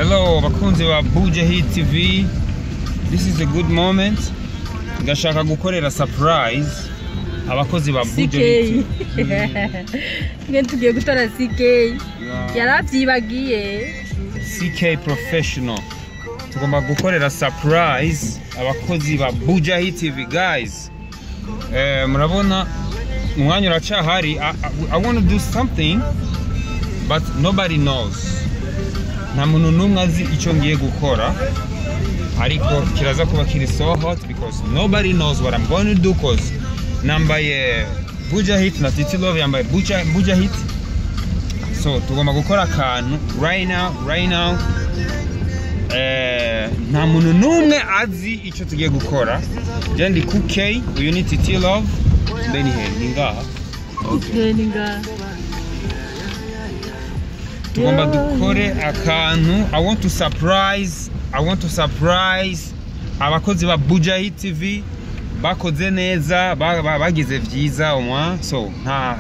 Hello bakunzi ba Buja Hit TV. This is a good moment. Ndashaka gukorera surprise abakozi ba Buja Hit TV. Nge tugiye gutora CK. Yaravyibagiye. CK Professional. Tugomba gukorera surprise abakozi ba Buja Hit TV guys. Murabona umwanya uracahari. I want to do something but nobody knows. Nta muntu n'umwe azi icyo ngiye gukora, ariko kiraza kuba kiri so hot because nobody knows what I'm going to do, cause nambaye Buja Hit na Titi Love yambaye Buja Hit. So tugomba gukora akantu right now, right now. Nta muntu n'umwe azi icyo tugiye gukora. Je ndi KK, uyu ni Titi Love, then he ni ngaha. Okay, ni ngaha. Tugomba dukore akantu. I want to surprise abakozi ba Buja Hit TV bakoze neza, bagize vyiza umwa. So nta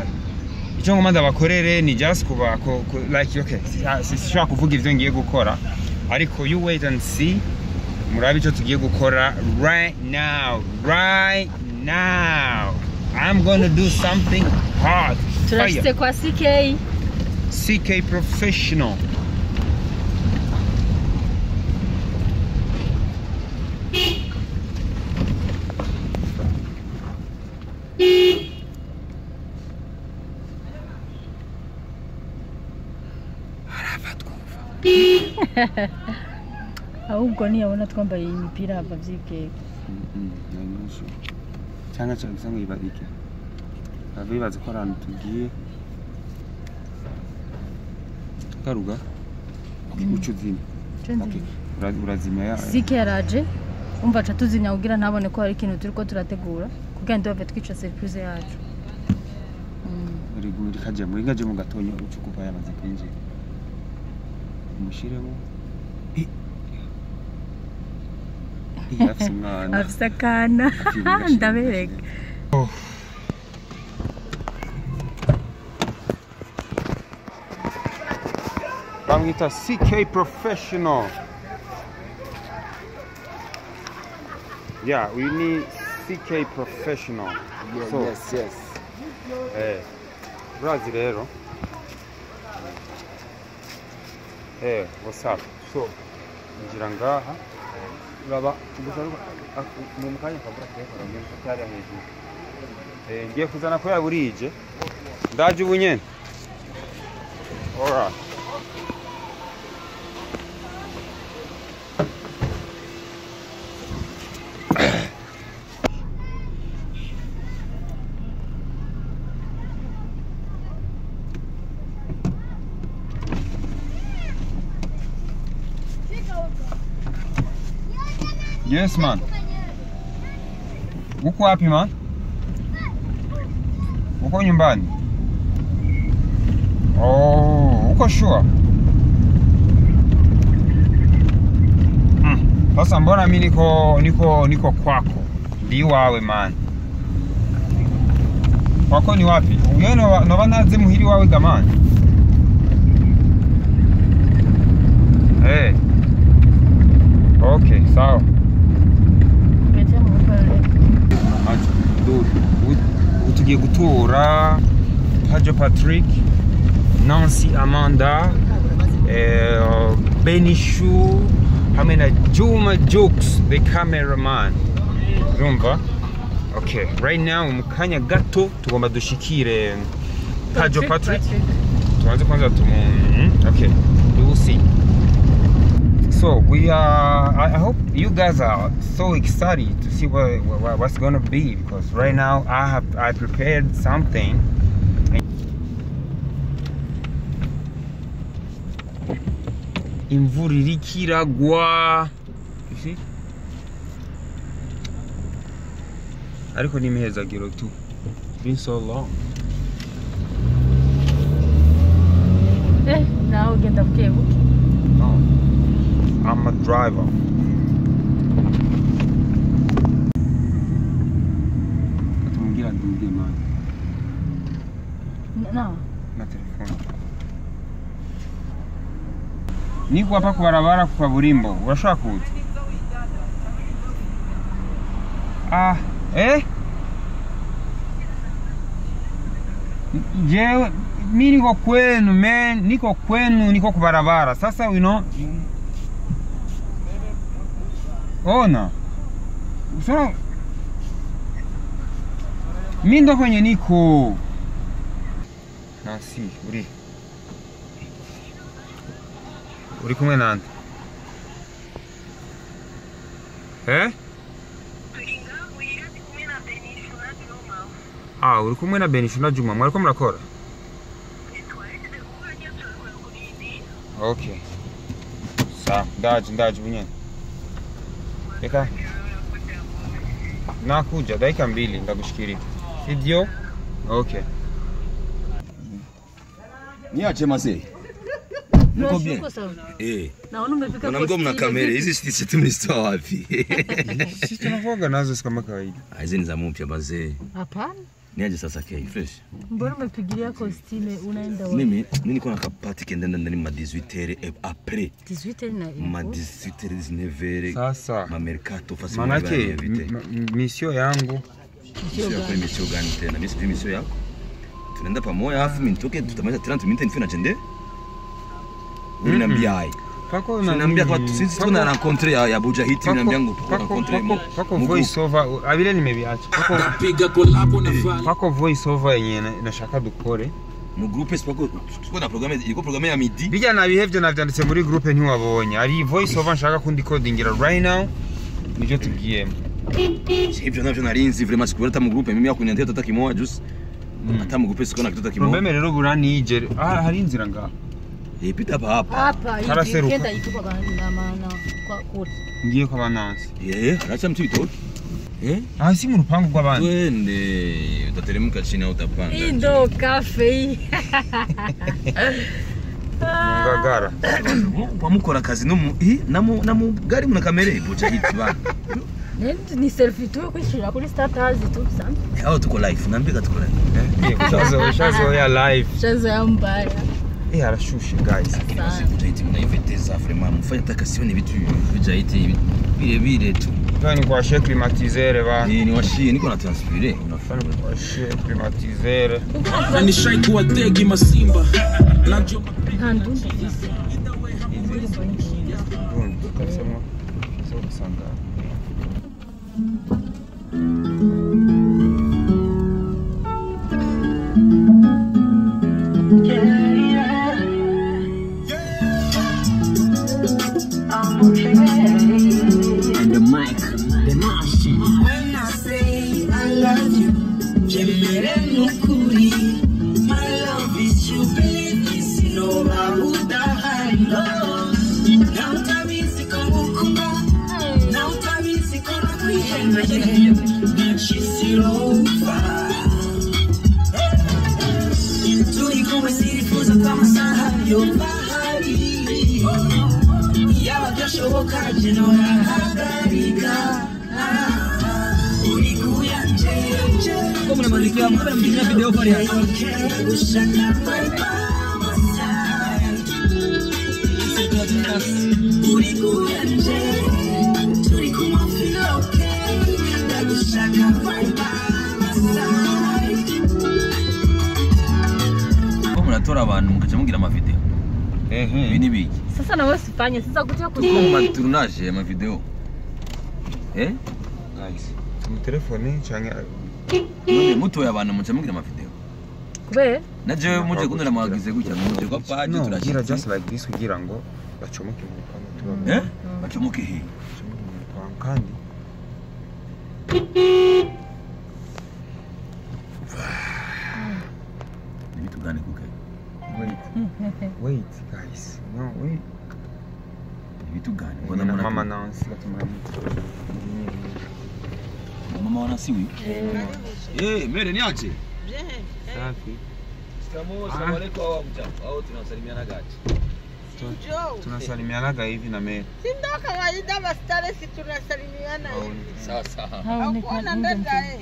icyo ngomba ndabakorere ni just kuba like okay, sishobora kuvuga ivyo ngiye gukora, ariko you wait and see. Murabe icyo tugiye gukora right now, right now. I'm gonna do something hard. Turashitse kwa CK. CK Professional. Ahubwo ntiyabona twambaye imipira ava vyikeka. Cyangwa cyangwa ibabike. Abibaza ko ahantu tugiye. Karuga. Okay, ucuzima. Okay. Urazimya ya. CK yaraje. Umva aca tuzinya kugira ntabone ko hari ikintu turiko turategura kugira ndove twica surprise yacu. Uri kaje muri ngaje mu gatonya ucukupa yamaze kwinjira. Umushiremo. Afise umwana. Afise akana. Ndabereka. Bamwita CK Professional. Yeah, we need CK Professional. Yeah, so, yes, yes. Urazi rero. What's up? So, ngira ngaha. Uraba gusa mu kanya kabura kuyakora ngiye cyari hejuru. Ngiye kuzana ko yaburije. Ndaje ubu nyene. All right. Yes man. Uko wapi man? Uko nyumbani? Oh, uko sure? Sasa mbona mimi niko kwako? Ndi wawe man. Kwako ni wapi? Uyo no naze muhiri wawe gamani. Hey. Okay, sawa. Tugiye gutora Hajo Patrick, Nancy Amanda, Benishu hamwe na Juma Jokes the cameraman. Urumva? Okay, right now mu kanya gato tugomba dushikire Hajo Patrick. Tubanze kwanza okay, we will see. So we are, I hope you guys are so excited to see what's gonna be, because right now I prepared something. Imvura iriko iragwa. You see? Ariko ni imihezagiro tu. Been so long. Nawe ugenda buke buke. No. I'm a driver. Katumubwira nduge man. No. Na telefone. Niko hapa ku barabara ku kaburimbo. Urashobora kuza? Ah, eh? Jewe mi niko kwenu man, niko kwenu, niko ku barabara. Sasa you know. Ona. So mi ndo kwenye niko. Nasi, uri. Uri kumwe nande? Eh? Ah, uri kumwe na Benishu na Juma, mwariko murakora? Okay. Sawa, ndaje bunyene. Reka. Nakuja dakika mbili ndagushikirika. Sivyo? Okay. Niache mazee. Mko bien? Eh. Naona umefika kwa. Mna kamera hizi sisi tumezitoa wapi? Sisi tunakuaga nazo kama kawaida. Hizi ni za mpya mazee. Hapana. Niaje sasa K fresh. Mbona umepigilia kostime unaenda wapi? Mimi niko na kapati kendenda ndani ma 18h après. 18h na ma 18h 19h. Sasa ma mercato fasi manake misio yangu. Misio yako ni misio gani tena? Mimi sijui misio yako. Tunaenda pamoja afu mimi nitoke tutamaliza 30 minutes nife na jende. Uliniambia ai. Pako na kwa sisi tuna rencontre ya Buja Hit uliniambia ngo tuko rencontre. Pako voice over abile nimebiacha. Pako piga collab na fali. Pako voice over yenye nashaka dukore. Mu groupe sipako tuko na programme iko programme ya midi. Bijya na bihevyo navyanditse muri groupe ntiwabonye. Ari voice over nshaka kundi codingira right now. Nivyo tugiyemo. Hivyo navyo narinzi vraiment sikubona hata mu groupe mimi yakuniambia hata kimoja just. Hata mu groupe sikona kitu kimoja. Probleme rero buranije. Ah hari inzira ngaha. Ipita hapa hapa. Hapa igenda ituka na maana kwa kule. Ngiye kwa banansi. Eh, aracha mtu itoki. Eh? Ah si mu rupangu rw'abandi. Twende, utateremka chini au utapanda. Hii ndo cafe hii. Ngagara. Wamukora kazi no mu na mu gari muna kamera Buja Hit bana. Ni selfie tu kwishira kuri status tu sana. Hao tuko live, naambia tuko live. Eh, shazo ya live. Shazo ya mbaya. Eh, arashushe guys. Buja Hit mnaiviteza vraiment mfanye takasione vitu Buja Hit vile vile tu. Ni kwa share climatiseur ba. Ni washie niko na transpire. Unafanya kwa share climatiseur. Na ni shai kuwa tegi masimba. Na juma ntandu. Kabisa sio kusanga. And the mic, the machine. When I say I love you, nukuri. My love is you, believe this, no Muratora abantu mukaca mugira ama video. Ibi ni biki? Sasa nawe usifanye sasa kutia ku ma tournage ama video. Eh? Guys, mu telefone canke none mutoya abantu muca mugira ama video. Kubera? Na jewe muje kundura mwagize gutya muje kwa page turashira just like this kugira ngo bacomoke mu rupangu tubabone. Eh? Bacomoke he? Bacomoke mu rupangu kandi Nibitugane kuke. Wait. Wait guys. No, wait. Nibitugane. Mbona mama Nancy gatumara. Mama wana si huyu? Eh, mere niache. Safi. Shikamoo, salamu alaykum au mjambo. Au tunasalimiana gachi. Tunasalimiana hivi na mere. Si ndo kawaida bastare si tunasalimiana hivi. Sawa sawa. Hakuona ndada eh.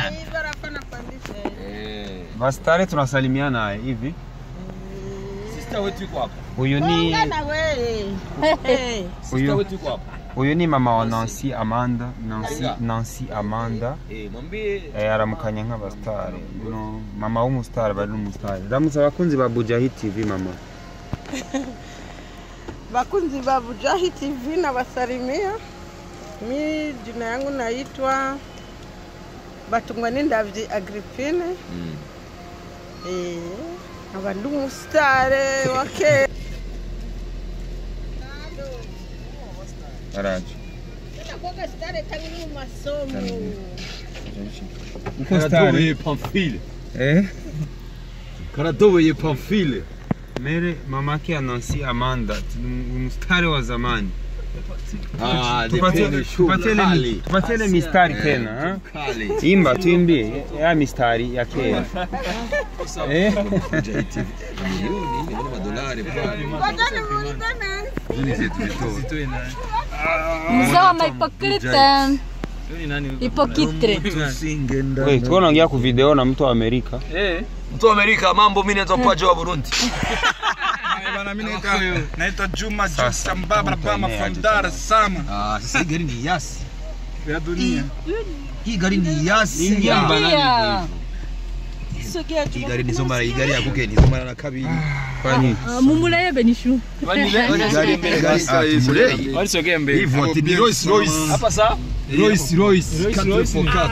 Hii barafa napandisha. Eh. Bastare tunasalimiana hivi. Sister wetu yuko hapa. Uyu ni Bonga na wewe. Sister wetu yuko hapa. Uyu ni mama wa Nancy Amanda, Nancy Amanda. Mwambie Aramukanya nk'abastari. No, mama w'umustar bari n'umustar. Ramutse abakunzi ba Bujahi TV mama. Bakunzi ba Bujahi TV na wasalimia. Mi jina yangu naitwa Batungwani Ndavyi Agripine. Abantu mustare wake. Araje. Kwa stare tangu masomo. Uko stare Pamphile. Karadowe Pamphile. Mere mamake Nancy Amanda, mstari wa zamani. Tupatele mistari tena. Imba tuimbie ya mistari ya kera. Mzee wa hypocrite. Hypocrite. Wewe tunaongea ku video na mtu wa Amerika. Mtu wa Amerika, mambo, mimi naitwa Pajo wa Burundi. Bana, mimi naitwa Juma Juma Mbaba Bama from Dar es Salaam. Sasa hii gari ni yasi. Ya dunia. Hii gari ni yasi. Ingia. Hii gari ni zomara, hii gari ya kuke ni zomara na kabili. Kwani? Mumulaye benishu. Gari gari. Walisogea mbele. Hivyo ni Rolls Royce. Hapa sawa? Rolls Royce 4x4.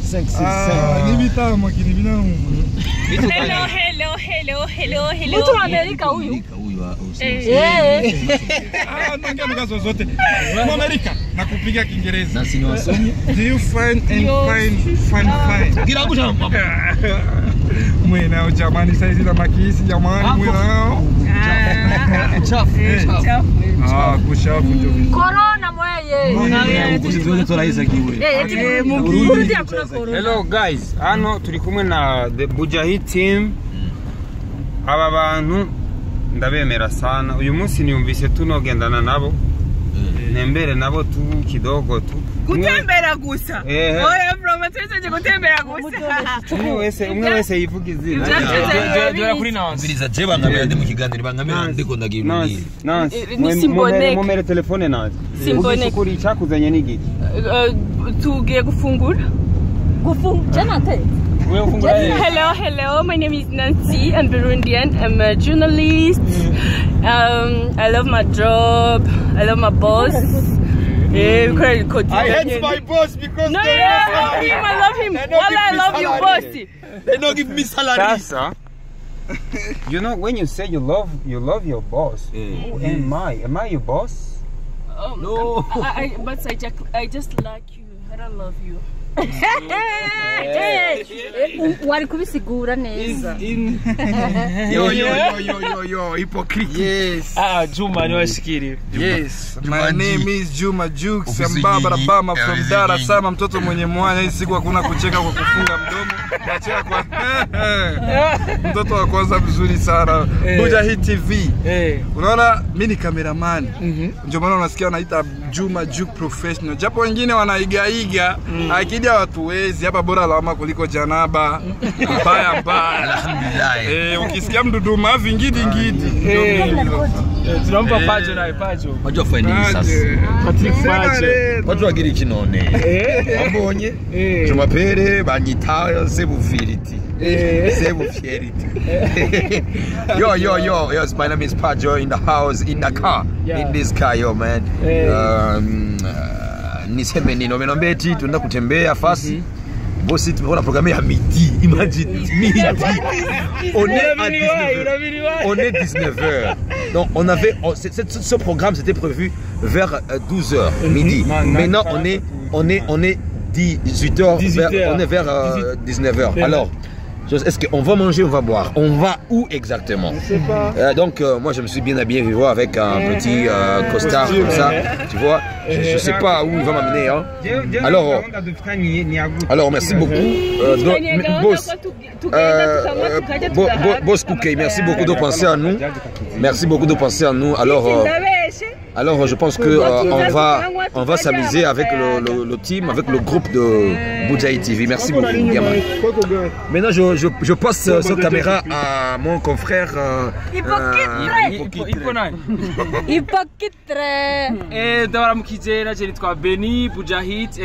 5 6 5. Ni bitamu kini binamu. Hello, hello, hello, hello, hello. Mtu wa Amerika huyu. Naongea lugha zozote. Mwa Amerika na kupiga Kiingereza. Na sini wasomi. Do you find and find find find. Kila mtu Mwenao jamani, saizi na makisi jamani mwenao. Chafu. Kushafu ndio. Corona mweye. Burundi hakuna corona. Hello guys, hano turi kumwe na the Bujahi team. Aba bantu ndabemera sana. Uyu munsi niyumvise tunogendana nabo. Nembere nabo tu kidogo tu. Gutembera gusa. Oya bro, matete gutembera gusa. Umwe wese yivuga izina. Dora kuri Nancy. Biriza je bangamera ndi mu kiganiro bangamera ndiko ndagira. Nancy. Ni mumere telefone Nancy. Simboneke. Ukuri cyakuzanye n'igiki? Tugiye gufungura. Gufungura nate. Hello, hello. My name is Nancy. I'm Burundian. I'm a journalist. I love my job. I love my boss. I hate my boss because no, I love him. I love him. Well, I love you, boss. They don't give me salary. Sasa, you know when you say you love your boss. Who am I? Am I your boss? No. But I just like you. I don't love you. Wari kubisigura neza. Yo yo yo yo yo hypocrite. Yes. Juma ni washikiri. Yes. My name is Juma Jux Mbaba Bama from Dar es Salaam, mtoto mwenye mwanya. Hii siku hakuna kucheka kwa kufunga mdomo. Nacheka kwa mtoto wa kwanza mzuri sana. Bujahi TV. Unaona mimi ni cameraman. Ndio maana unasikia wanaita Juma Jux professional. Japo wengine wanaigaiga. Akija watu wezi hapa bora lawama kuliko janaba. Mbaya mbaya. Alhamdulillah. Ukisikia mduduma vingidi ngidi. Tunampa Pajo naye Pajo. Pajo afanye nini sasa? Patrick Pajo. Pajo agira iki none? Wambonye? Jumapere banyita Sebufiriti. Sebufiriti. Yo yo yo, yes, my name is Pajo in the house, in the car. Yeah. In this car, yo man. Niseme nini? Wameniambia eti tunaenda kutembea fasi. Bosi tumekuwa na programu ya midi. Imagine midi. On est à 19h. On est 19h. Donc on avait ce programme c'était prévu vers 12h midi. Maintenant on est 18h, on est vers 19h. Alors est-ce qu'on va manger, on va boire? On va où exactement? Je sais pas. Donc moi je me suis bien habillé, tu vois, avec un petit costard comme ça, tu vois. Je sais pas où il va m'amener. Hein. Alors merci beaucoup. Boss, Boss Cookie, merci beaucoup de penser à nous. Merci beaucoup de penser à nous. Alors je pense que on va s'amuser avec le team, avec le groupe de Buja Hit TV. Merci beaucoup. Yaman. Maintenant je passe cette caméra à mon confrère Hypocrite. Ndabaramukije naje nitwa Beni Buja Hit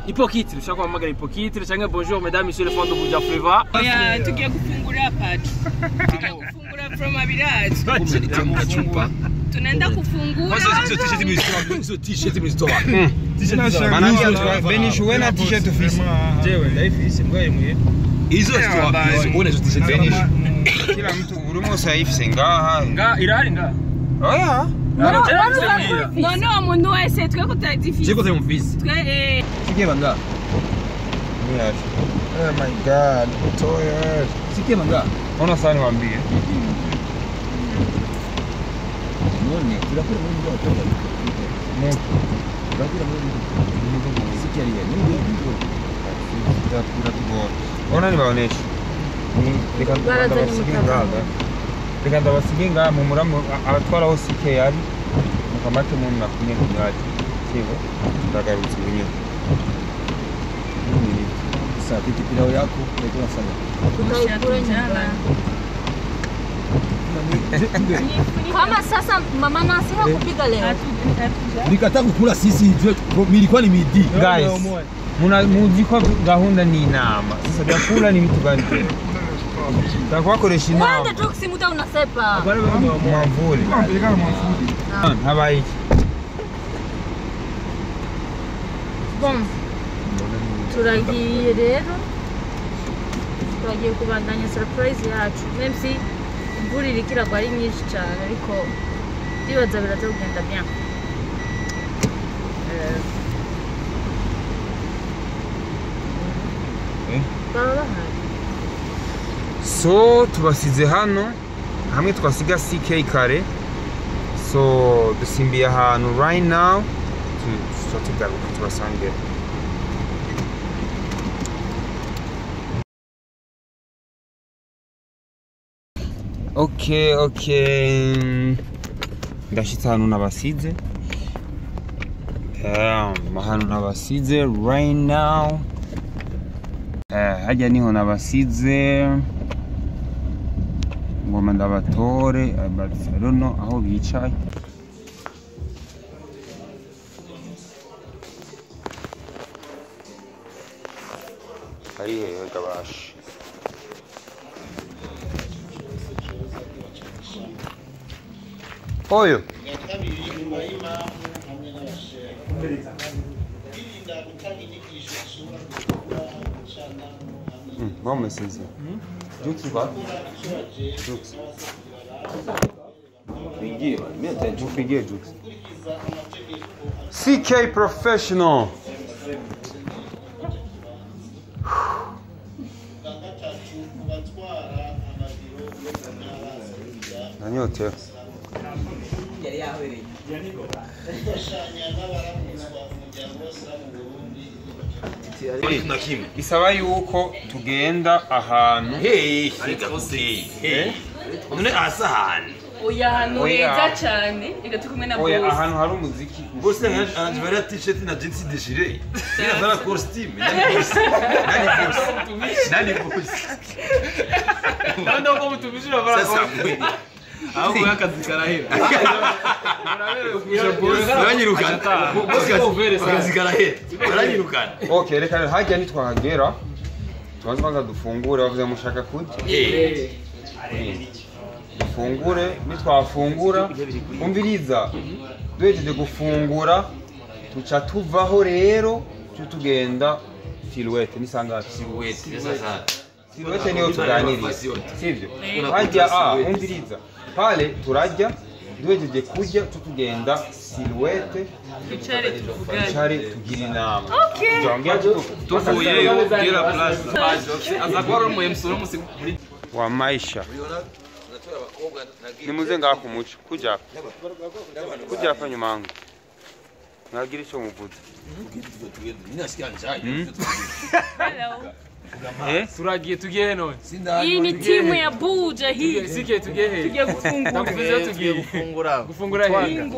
Hypocrite ushaka kuhamagara Hypocrite cyangwa bonjour mesdames messieurs les fans de Buja Flavor. Oya tugiye gufungura pacu. Tugiye gufungura from Abiraje. Tunaenda kufungura. Hizo t-shirt mlizitoa. Beni shuwe na t-shirt ofisi. Jewe ndayifise mbwaye muye. Hizo zitoa hizo mbona hizo t-shirt Beni. Kila mtu urimo saifise ngaha. Nga irahari nga. Oya. No muntu wese twe kutadifise. Cheko twe mufise. Twe Sikie banga. Oh my God, toyot. Sikie banga. Ona sana niwaambie. None turakura muri ndo toka. Ne. Turakura muri ndo. Sikia ile. Turakura. Ona niwaoneshe. Ni reka ndabasige ngaha. Reka ndabasige ngaha mu muramu abatwaraho CK ari mukamate mu nakumye kunywaje. Sivyo? Ndagarutse mwenyewe. Sasa vipi pilau yako ndio sana. Kama sasa mama Nancy hakupika leo. Nikataa kukula sisi nilikuwa ni midi. Guys, muzi ko gahunda ni inama. Sasa vyakula ni vitu gani? Tutakuwakoresha inama. Wanda tu kusimuta unasepa. Mwamvuli. Habaye iki? Bon. Turagiye rero. Turagiye kubandanya surprise yacu. Même si imvura iriko iragwa ari nyinshi cyane ariko ndibaza biraza kugenda bien. Baba bahari. So tubasize hano hamwe twasiga CK kare. So dusimbiye ahantu right now tugaruka tubasangire. Okay. Ndashitse ahantu nabasize. Ahantu nabasize right now. Hajya niho nabasize. Ngoma ndabatore, but I don't know aho bicaye. Ari hehe gabasha. Oyo. Vamos mesize. Jux ba? Jux. Mpigie Jux. CK Professional. Nanyote. Isaba yuko tugenda ahantu Oya ahantu heza cyane reka turi kumwe na boss. Oya ahantu hari umuziki. Boss anajivara t-shirt na jeans déchirée. Il a costume. Nani boss. Ndio kwa mtumishi na bara. Aho akazi karahera. Baranyirukana. Akazi karahera. Baranyirukana. Okay, reka hajya nitwahagera. Tubanze kwanza dufungure bavuze mushaka kurya. Dufungure nitwafungura umviriza duhejeje gufungura tuca tuvaho rero tugenda silhouette nisanga silhouette sasa. Silhouette niyo tuganiriye. Sivyo? Hajya umviriza. Pale turajya duhejeje kurya tutugenda silhouette twicare tuvugane twicare tugira inama. Okay. Tuvuyeyo gera place. Azakuwa ari mu MC uno muri wa maisha. Nimuze ngaha ku muco kuja kuja hapa nyuma yangu. Nagira icyo muvuze. Hello. Turagiye tugiye none. Iyi ni timu ya Buja hii. Sike tugiye he. Tugiye gufungura. Ndakuvuze tugiye gufungura. Gufungura he?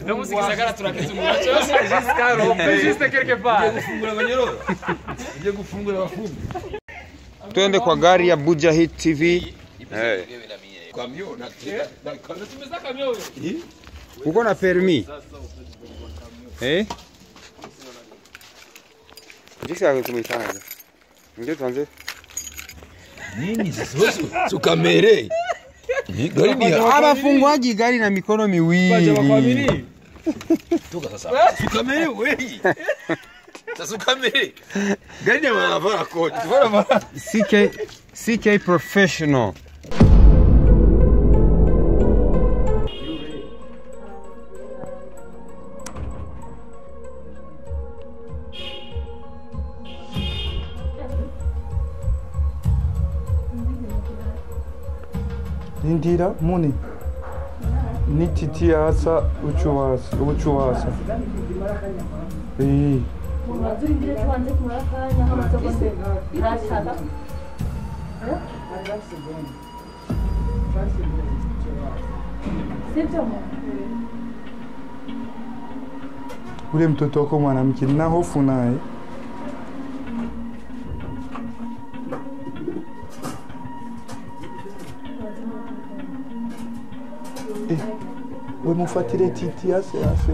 No musiki sagara turakizungura cyose. Jusqu'à rompe juste quelque part. Tugiye gufungura abanyoro. Tugiye gufungura abafungu. Twende kwa gari ya Buja Hit TV. Uko na permis? Eh? Jisa tumeitanga. Ndio tuanze. Nini sasa? Tukamere. Gari ni abafungwaji gari na mikono miwili. Toka sasa. Tukamere wewe. Sasa ukamere. Gari ni wanavaa koti. CK professional. Indira muni nititiasa uchuwasa uchuwasa. Eh. Ule mtoto wako mwanamke na hofu naye. We mufatire titi ase ase.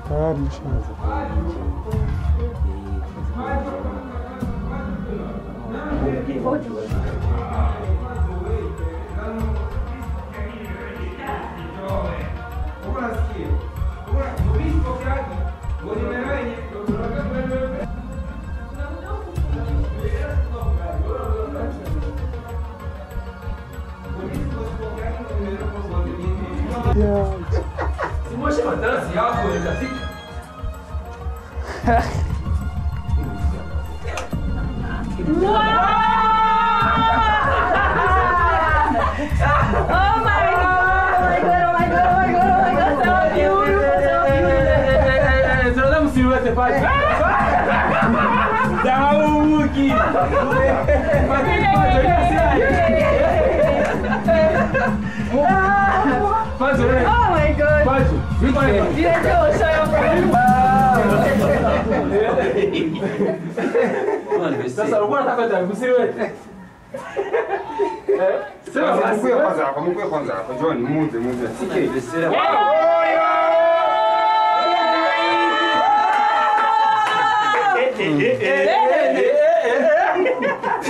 Oh my God!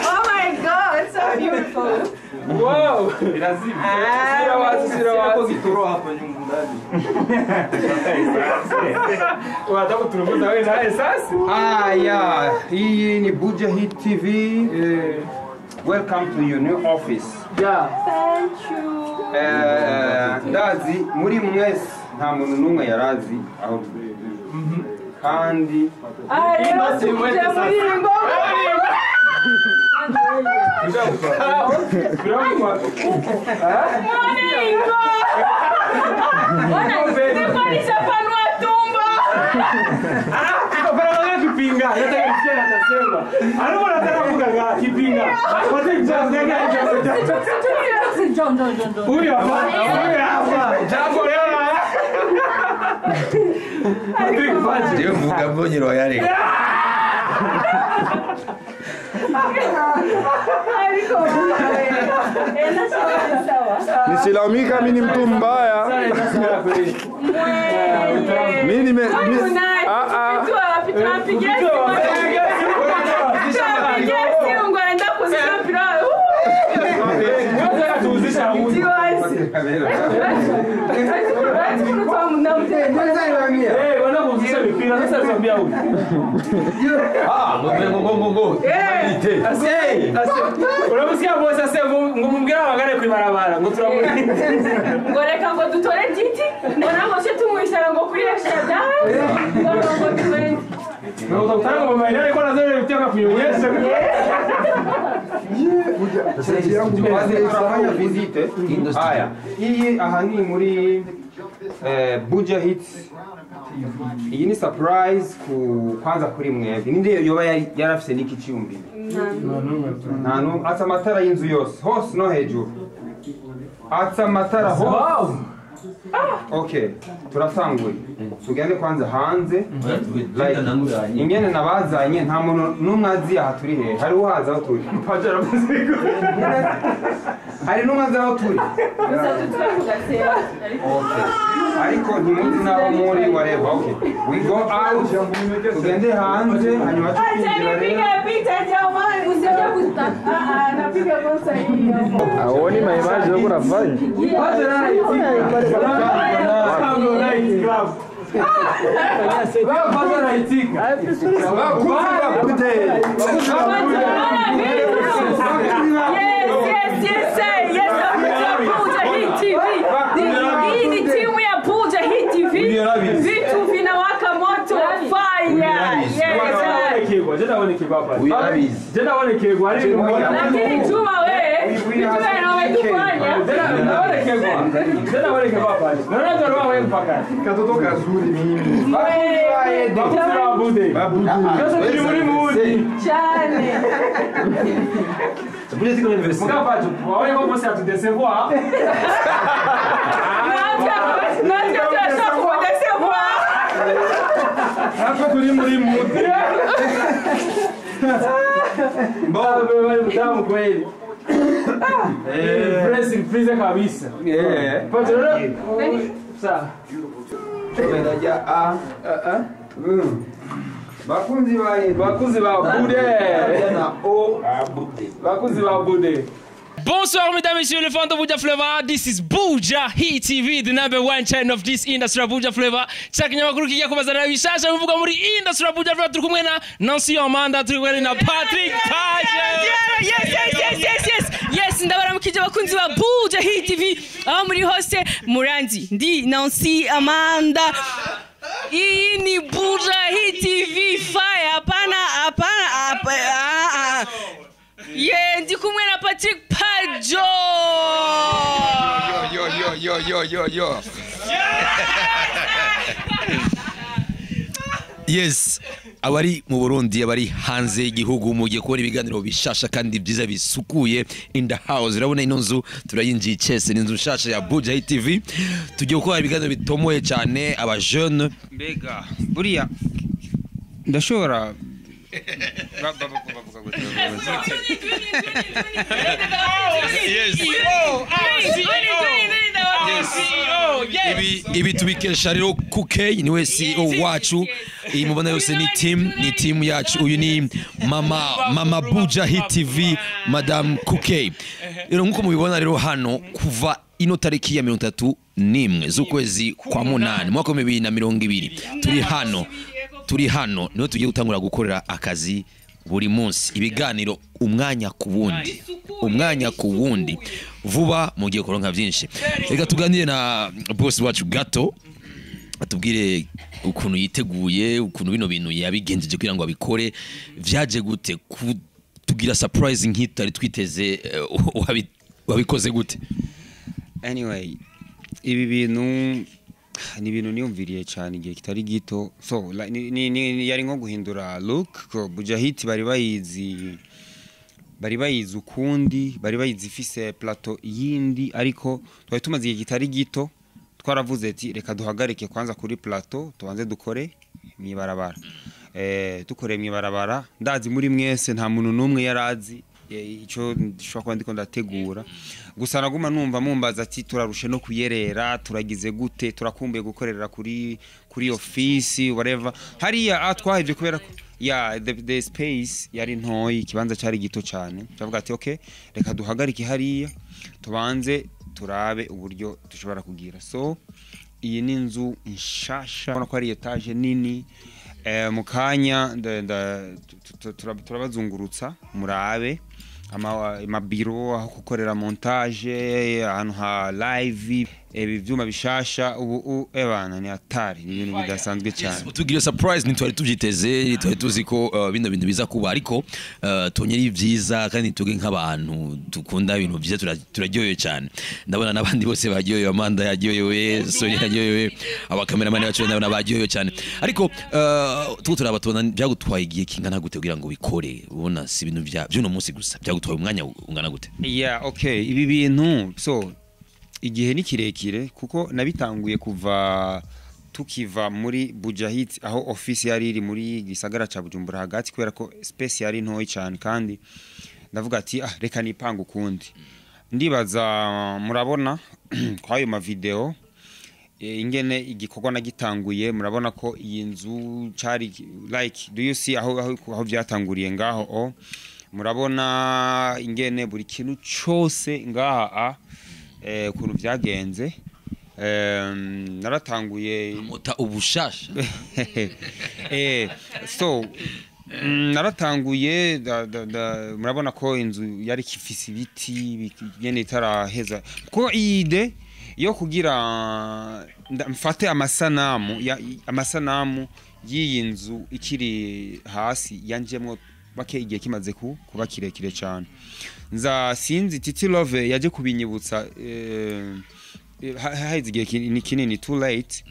Oh my God, it's so beautiful. Wow! Haya, hii ni Buja Hit TV. Welcome to your new office. Yeah. Thank you. Ndazi muri mwese nta muntu numwe yarazi aho kandi Nisilaumika mimi ni mtu mbaya. Mimi nime Subira sasa tuambia huyu. Ah, ngo ngo. Ase. Uramusikia boss ase ngo mumbwira abagare kwibarabara ngo turamurinze. Ngo reka ngo dutore titi ngo ntabwo se tumwishyura ngo kuri shada ngo ngo tumenye. Ngo utakutana ngo mama ariko nazere bitaka kunyonyesha. Tunafanya visite. Haya. Hii aha ni muri Buja Hits. Iyi ni surprise ku kwanza kuri mwebwe. Ninde yoba yarafise niki cyumbi? Nta numwe. Atsa amatara y'inzu yose, hose no hejuru. Atsa amatara hose. Okay, turatanguye. Tugende kwanza hanze. Like ingene nabazanye nta muntu numwe azi aha turi he. Hari uhaza aho turi. Hari numwe azi aho turi. Okay. Ariko ntimuzi n'aho muri whatever. Okay. We go out. Tugende hanze hanyuma tukinjira rero. Aoni maimaji yo kunafanya. Yes, Buja Hit TV. Hii ni timu ya Buja Hit TV. Vitu vinawaka moto, fire. Yes. Lakini Juma wewe, vitu umetufanya. Katoto kazuri mimi. Cyane. Natwe turashaka kudecevoir. Natwe turi muri mood. Mtamu kweli. Freeze kabisa. Sawa. Bakunzi ba Bude. Bakunzi ba Bude. Bonsoir mesdames et messieurs les fans de Buja Flavor. This is Buja Hit TV, the number one channel of this industry of Buja Flavor. Cha kinyamakuru kijya kubazana bishasha bivuga muri industry of Buja Flavor. Turi kumwe na Nancy Amanda, turi kumwe na Patrick Paje. Yes. Yes, ndabaramukije abakunzi ba Buja Hit TV. Aho muri hose muranzi. Ndi Nancy Amanda. Iyi ni Buja Hit TV fire. Hapana. Yeah, ndi kumwe na Patrick Pajo. Yo. Yes, abari mu Burundi, abari hanze y'igihugu mugiye kubona ibiganiro bishasha kandi byiza bisukuye in the house. Urabona ino nzu turayinjiye chese, ni inzu nshasha ya Buja Hit TV. Tugiye gukora ibiganiro bitomoye cyane aba jeune. Mbega buriya ndashobora Ibi tubikesha rero Kukey niwe CEO wacu. Iyi mubona yose ni team, ni team yacu. Uyu ni mama Buja Hit TV, Madame Kukey. Rero nkuko mubibona rero hano kuva ino tariki ya 31 z'ukwezi kwa 8 mwaka wa 2020 turi hano niho tugiye gutangura gukorera akazi buri munsi, ibiganiro umwanya ku wundi vuba mugiye kuronka byinshi. Reka tuganire na boss wacu gato atubwire ukuntu yiteguye, ukuntu bino bintu yabigenjeje kugira ngo abikore, vyaje gute kutugira surprise nk'itari twiteze, wabikoze gute? Anyway, ibi bintu ni ibintu niyumviriye cyane igihe kitari gito. So ni yari nko guhindura look ko Buja Hit bari bayizi ukundi, bari bayizi ifise plateau yindi, ariko twari tumaze igihe kitari gito twaravuze ati reka duhagarike kwanza kuri plateau tubanze dukore mwibarabara. Dukore mwibarabara, ndazi muri mwese nta muntu numwe yarazi icyo nshobora kuba ndiko ndategura. Gusa naguma numva mumbaza ati turarushe no kuyerera, turagize gute, turakumbuye gukorera kuri office whatever. Hariya twahevye kubera ko ya the space yari ntoyi, ikibanza cyari gito cyane. Turavuga ati okay, reka duhagarike hariya tubanze turabe uburyo dushobora kugira. So Iyi ni inzu nshasha, ubona ko ari étage nini. Mu kanya turabazungurutsa murabe amabiro, aho gukorera montage, ahantu ha live, ibi vyuma bishasha ubu ebana ni hatari, ni ibintu bidasanzwe cyane. Utugiriye surprise, ntitwari tubyiteze, ntitwari tuzi ko bino bintu biza kuba, ariko tubonye ari byiza kandi tuge nk'abantu dukunda ibintu byiza, turaryohewe cyane. Ndabona n'abandi bose baryohewe, Amanda yaryohewe, Sonia yaryohewe, abakameramani bacu ndabona baryohewe cyane. Ariko tuko turaba tubona byagutwaye igihe kingana gute kugira ngo bikore? Ubona si ibintu bya by'uno munsi gusa, byagutwaye umwanya ungana gute? Yeah, okay, ibi bintu, so igihe ni kirekire kuko nabitanguye kuva tukiva muri Bujahit, aho office yari iri muri gisagara ca Bujumbura hagati, kubera ko space yari ntoyi cyane, kandi ndavuga ati: "Ah, reka nipanga ukundi." Ndibaza murabona kwayo ma video ingene igikorwa nagitanguye. Murabona ko iyi nzu cari like, do you see aho byatanguriye ngaho? O murabona ingene buri kintu cyose ngaha ukuntu byagenze. Naratanguye Mota ubushasha. So naratanguye murabona ko inzu yari ifise ibiti nyene itaraheza, kuko iyi idée yo kugira mfate amasanamu amasanamu y'iyi nzu ikiri hasi yanjemwo bake igihe kimaze kuba kirekire cyane. Nza sinzi, Titi Love yaje kubinyibutsa haheze igihe ni kinini, too late.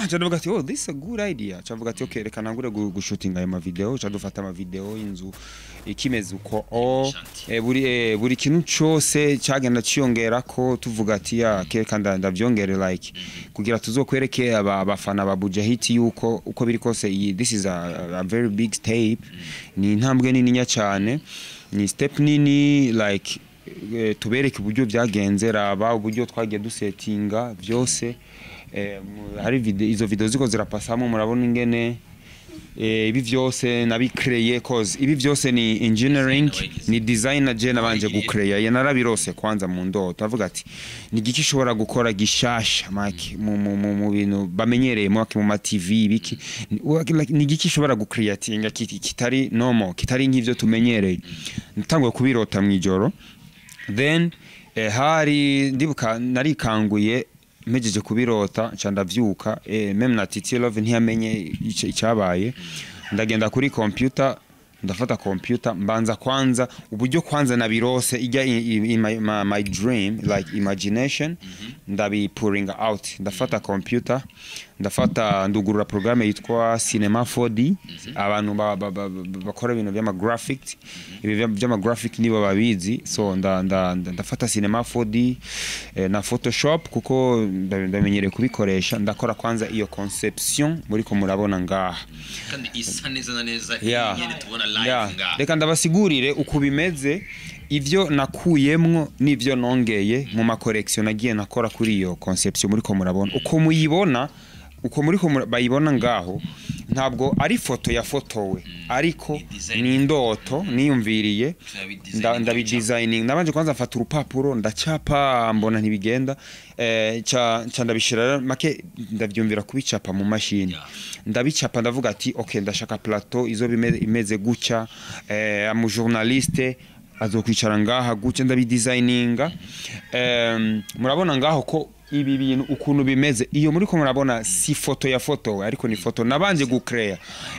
Nca ndavuga ati: "Oh, this is a good idea." Nca mvuga ati: "Okay, reka nangure gushutinga ayo ma video." Nca dufata ama video y'inzu ikimeze uko o buri kintu cyose cyagenda ciyongera ko tuvuga ati: "Ya, reka ndavyongere like kugira tuzokwereke abafana ba Bujahiti yuko uko biri kose iyi this is a very big step, ni intambwe nininya cyane, ni step nini, like tubereke uburyo byagenze, raba uburyo twagiye dusetinga byose." Hari video, izo video ziko zirapasamo, murabona ingene ibi byose nabikreye, cause ibi byose ni engineering, ni designer je nabanje gucreya. Ya, narabirose kwanza mu ndoto, avuga ati: "Ni giki ushobora gukora gishasha maki mu bintu bamenyereye mu ma TV biki? Like, ni giki ushobora gucreatinga kitari normal, kitari nk'ivyo tumenyereye?" Natanguye kubirota mu ijoro, then hari ndibuka narikanguye mpejeje kubirota, nca ndavyuka, même na Titi Love ntiyamenye icyabaye. Ndagenda kuri computer, ndafata computer, mbanza kwanza uburyo kwanza nabirose ijya in my dream, like imagination, ndabi pouring out. Ndafata computer, ndafata, ndugurura programme yitwa Cinema 4D. Abantu bakora ibintu by'ama graphics, ibi by'ama graphic nibo babizi. So ndafata Cinema 4D na Photoshop, kuko ndamenyereye kubikoresha. Ndakora kwanza iyo conception muri ko murabona ngaha. Kandi isa neza na neza nyene tubona live ngaha. Reka ndabasigurire uko bimeze, ivyo nakuyemwo n'ivyo nongeye mu ma correction nagiye nakora kuri iyo conception muri ko murabona. Uko muyibona, uko muri ko bayibona ngaho, ntabwo ari foto yafotowe, ariko ni indoto niyumviriye. Ndabidesigning, nabanje kwanza mfata urupapuro ndacapa, mbona ntibigenda, ca ndabishira make, ndavyumvira kubicapa mu mashini. Ndabicapa, ndavuga ati: "Okay, ndashaka plateau izo imeze gutya, amu journaliste azokwicara ngaha gutya." Ndabidesigninga. Murabona ngaho ko ibi bintu ukuntu bimeze, iyo muri ko murabona si foto ya foto, ariko ni foto nabanje gucrea.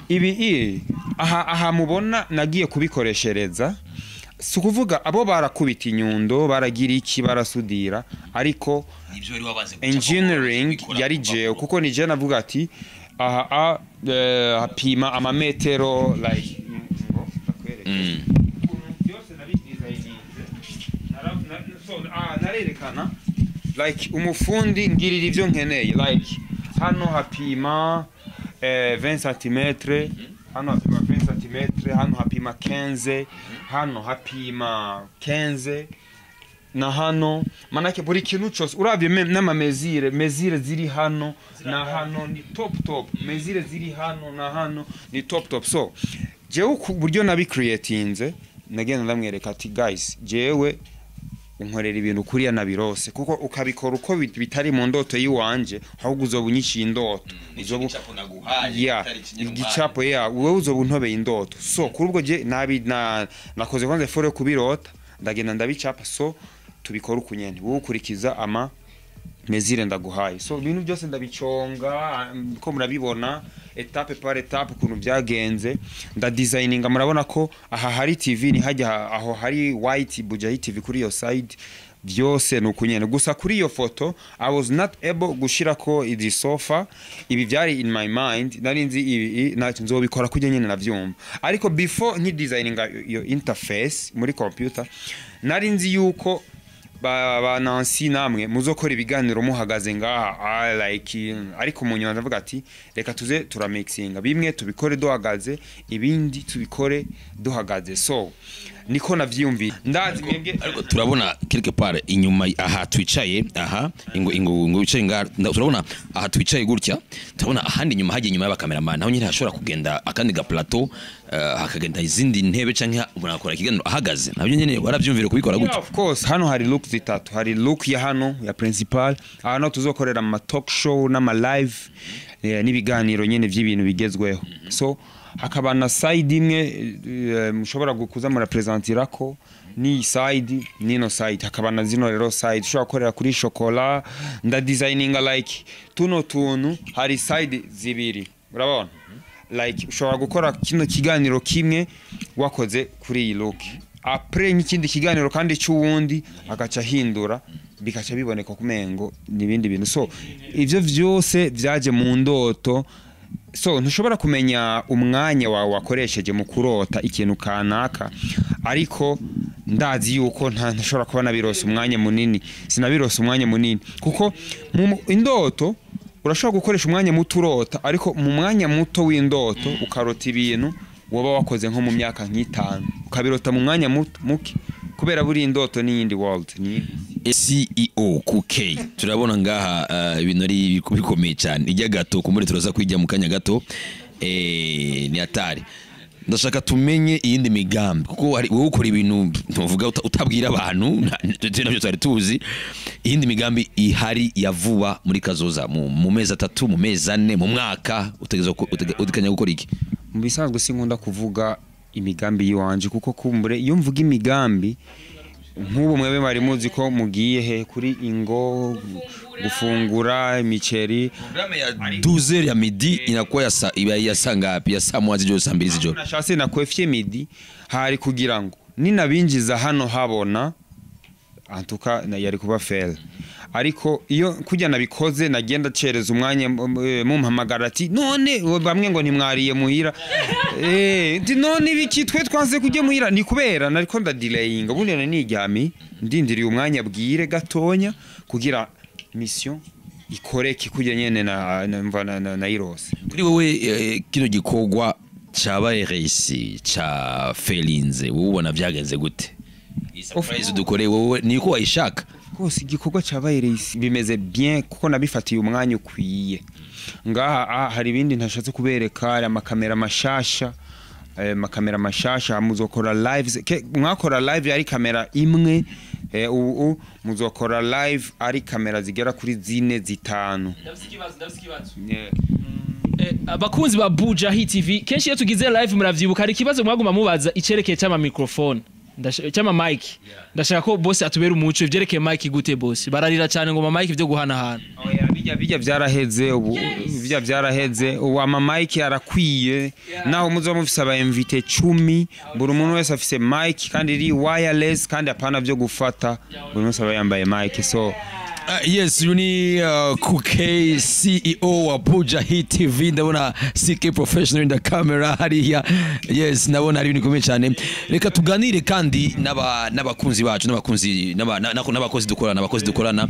Ibi aha mubona nagiye kubikoreshereza, si ukuvuga abo barakubita inyundo, baragira iki, barasudira, ariko nibyo wari wabaze gucapa, engineering kubikora yari ku jewe, rupapuro. Kuko ni je navuga ati: "Aha hapima amametero," like ngo ndakwereke. Ukuntu byose nabidesigninze. So, narerekana like umufundi ngirira ivyo nkeneye, like hano hapima 20 cm, hano hapima 20 cm, hano hapima 15, hano hapima 15 na hano. Manake buri kintu cyose uravye, n'ama mesure ziri hano na hano ni top top, mesure ziri hano na hano ni top top. So jewe ku buryo nabicreatinze, nagenda ndamwereka ati: "Guys, jewe Unkorera ibintu kuriya nabirose, kuko ukabikora uko bitari mu ndoto yiwanje, ahubwo uzoba unyiciye indoto. Uzoba ya igicapo ya wewe, uzoba untobeye indoto. So kuri ubwo je nabi nakoze kwanza effort yo kubirota, ndagenda ndabicapa. So tubikora uku nyene, wowe ukurikiza ama mesures ndaguhaye. So ibintu byose ndabiconga ko murabibona étape par étape ukuntu byagenze. Ndadesigninga, murabona ko aha hari TV, ni hajya aho hari white Buja TV kuri iyo side, byose ni ukunyene. Gusa kuri iyo foto I was not able gushirako izi sofa. Ibi byari in my mind, nari nzi ibi ntacyo nzobikora kujya nyene navyumva, ariko before nki designinga iyo interface muri computer, nari nzi yuko ba Nancy namwe muzokora ibiganiro muhagaze ngaha. I like, ariko mu nyuma ndavuga ati reka tuze turamixinga, bimwe tubikore duhagaze, ibindi tubikore duhagaze. So niko navyiyumviye, ndazi mwebwe. Ariko turabona quelque part inyuma aha twicaye, aha ingo wicaye ngaha, turabona aha twicaye gutya, turabona ahandi inyuma hagiye inyuma y'abakameramani, naho nyine hashobora kugenda akandi ga plateau, hakagenda izindi ntebe, canke umuntu akora ikiganiro ahagaze. Nabyo nyine waravyumvire kubikora Yeah, gutya? of course. Hano hari look zitatu. Hari look ya hano ya principal, hano tuzokorera ama talk show n'ama live n'ibiganiro nyene vy'ibintu bigezweho. So hakaba na side imwe mushobora gukuza murapresentirako, ni side nino side, hakaba na zino rero side ushobora gukorera kuri chocolat. Ndadesigninga like tuno tuntu, hari side zibiri, urabona, like ushobora gukora kino kiganiro kimwe wakoze kuri iyi look, après nk'ikindi kiganiro kandi cy'uwundi agaca ahindura, bikaca biboneka kumengo n'ibindi bintu. So ivyo vyose vyaje mu ndoto. So ntushobora kumenya umwanya wawe wakoresheje mu kurota ikintu kanaka, ariko ndazi yuko ntashobora kuba nabirose umwanya munini. Sinabirose umwanya munini, kuko mu indoto urashobora gukoresha umwanya muto urota, ariko mu mwanya muto w'indoto ukarota ibintu woba wakoze nko mu myaka nk'itanu, ukabirota mu mwanya muto muke, kubera buri indoto n'iyindi world ni CEO kuK, turabona ngaha ibintu ari bikomeye cyane. Ijya gato kumuri turaza kwijya mu kanya gato, ni atari. Ndashaka tumenye iyindi migambi, kuko hari wowe ukora ibintu tuvuga utabwira abantu, nabyo twari tuzi. Iyindi migambi ihari ya vuba muri kazoza, mu mezi 3, mu mezi 4, mu mwaka, utegeza uteganya gukora iki? Mu bisanzwe sinkunda kuvuga imigambi yiwanje, kuko kumbure iyo mvuga imigambi nk'ubu, mwebe mwari muzi ko mugiye he kuri ingo gufungura imiceri. Programme ya 12 ya midi inakuwa ya saa, iba ya saa ngapi? Ya saa moja z'ijoro, saa mbili z'ijoro? Nashatse nakwefye midi hari kugira ngo ninabinjiza hano habona antuka na yari kuba fail, ariko iyo kujya nabikoze nagenda cereza umwanya, mumpamagara ati none bamwe ngo ntimwariye muhira, nti none ibiki twe twanze kujya muhira, ni kubera nariko ndadelayinga. Ubundi nari niryami ndindiriye umwanya bwire gatonya kugira mission ikoreke kujya nyene na mva na irose. Kuri wowe kino gikorwa cabaye réussi, ca felinze, wowe ubona byagenze gute? Iyi surprise dukoreye wowe niko wayishaka? Rwose igikorwa cyabaye réussi, bimeze bien, kuko nabifatiye umwanya ukwiye. Ngaha hari ibindi ntashatse kubereka. Hari amakamera mashasha, makamera mashasha muzokora live. Mwakora live ari kamera imwe, ubu muzokora live ari kamera zigera kuri zine, zitanu. Ndafise ikibazo, ndafise ikibazo. Yeah. Abakunzi ba Buja Hit TV, kenshi iyo tugize live muravyibuka hari ikibazo mwaguma mubaza icerekeye cy'ama microphone, cy'ama mic. Ndashaka ko boss atubera umuco ivyerekeye mic. Gute boss? Bararira cyane ngo ma mic byo guhanahana. Oya, bijya byaraheze ubu, bijya byaraheze ubu. Ama mic arakwiye, naho muzoba mufise aba invité 10, buri muntu wese afise mic kandi iri wireless, kandi apana byo gufata, buri wese aba yambaye mic, so Yes, uyu ni Kuke, CEO wa Buja Hit TV. Ndabona CK Professional in the camera hariya. Yes, ndabona ari ibintu bikomeye cyane. Reka tuganire kandi n'abakunzi bacu, n'abakunzi n'abakozi dukorana.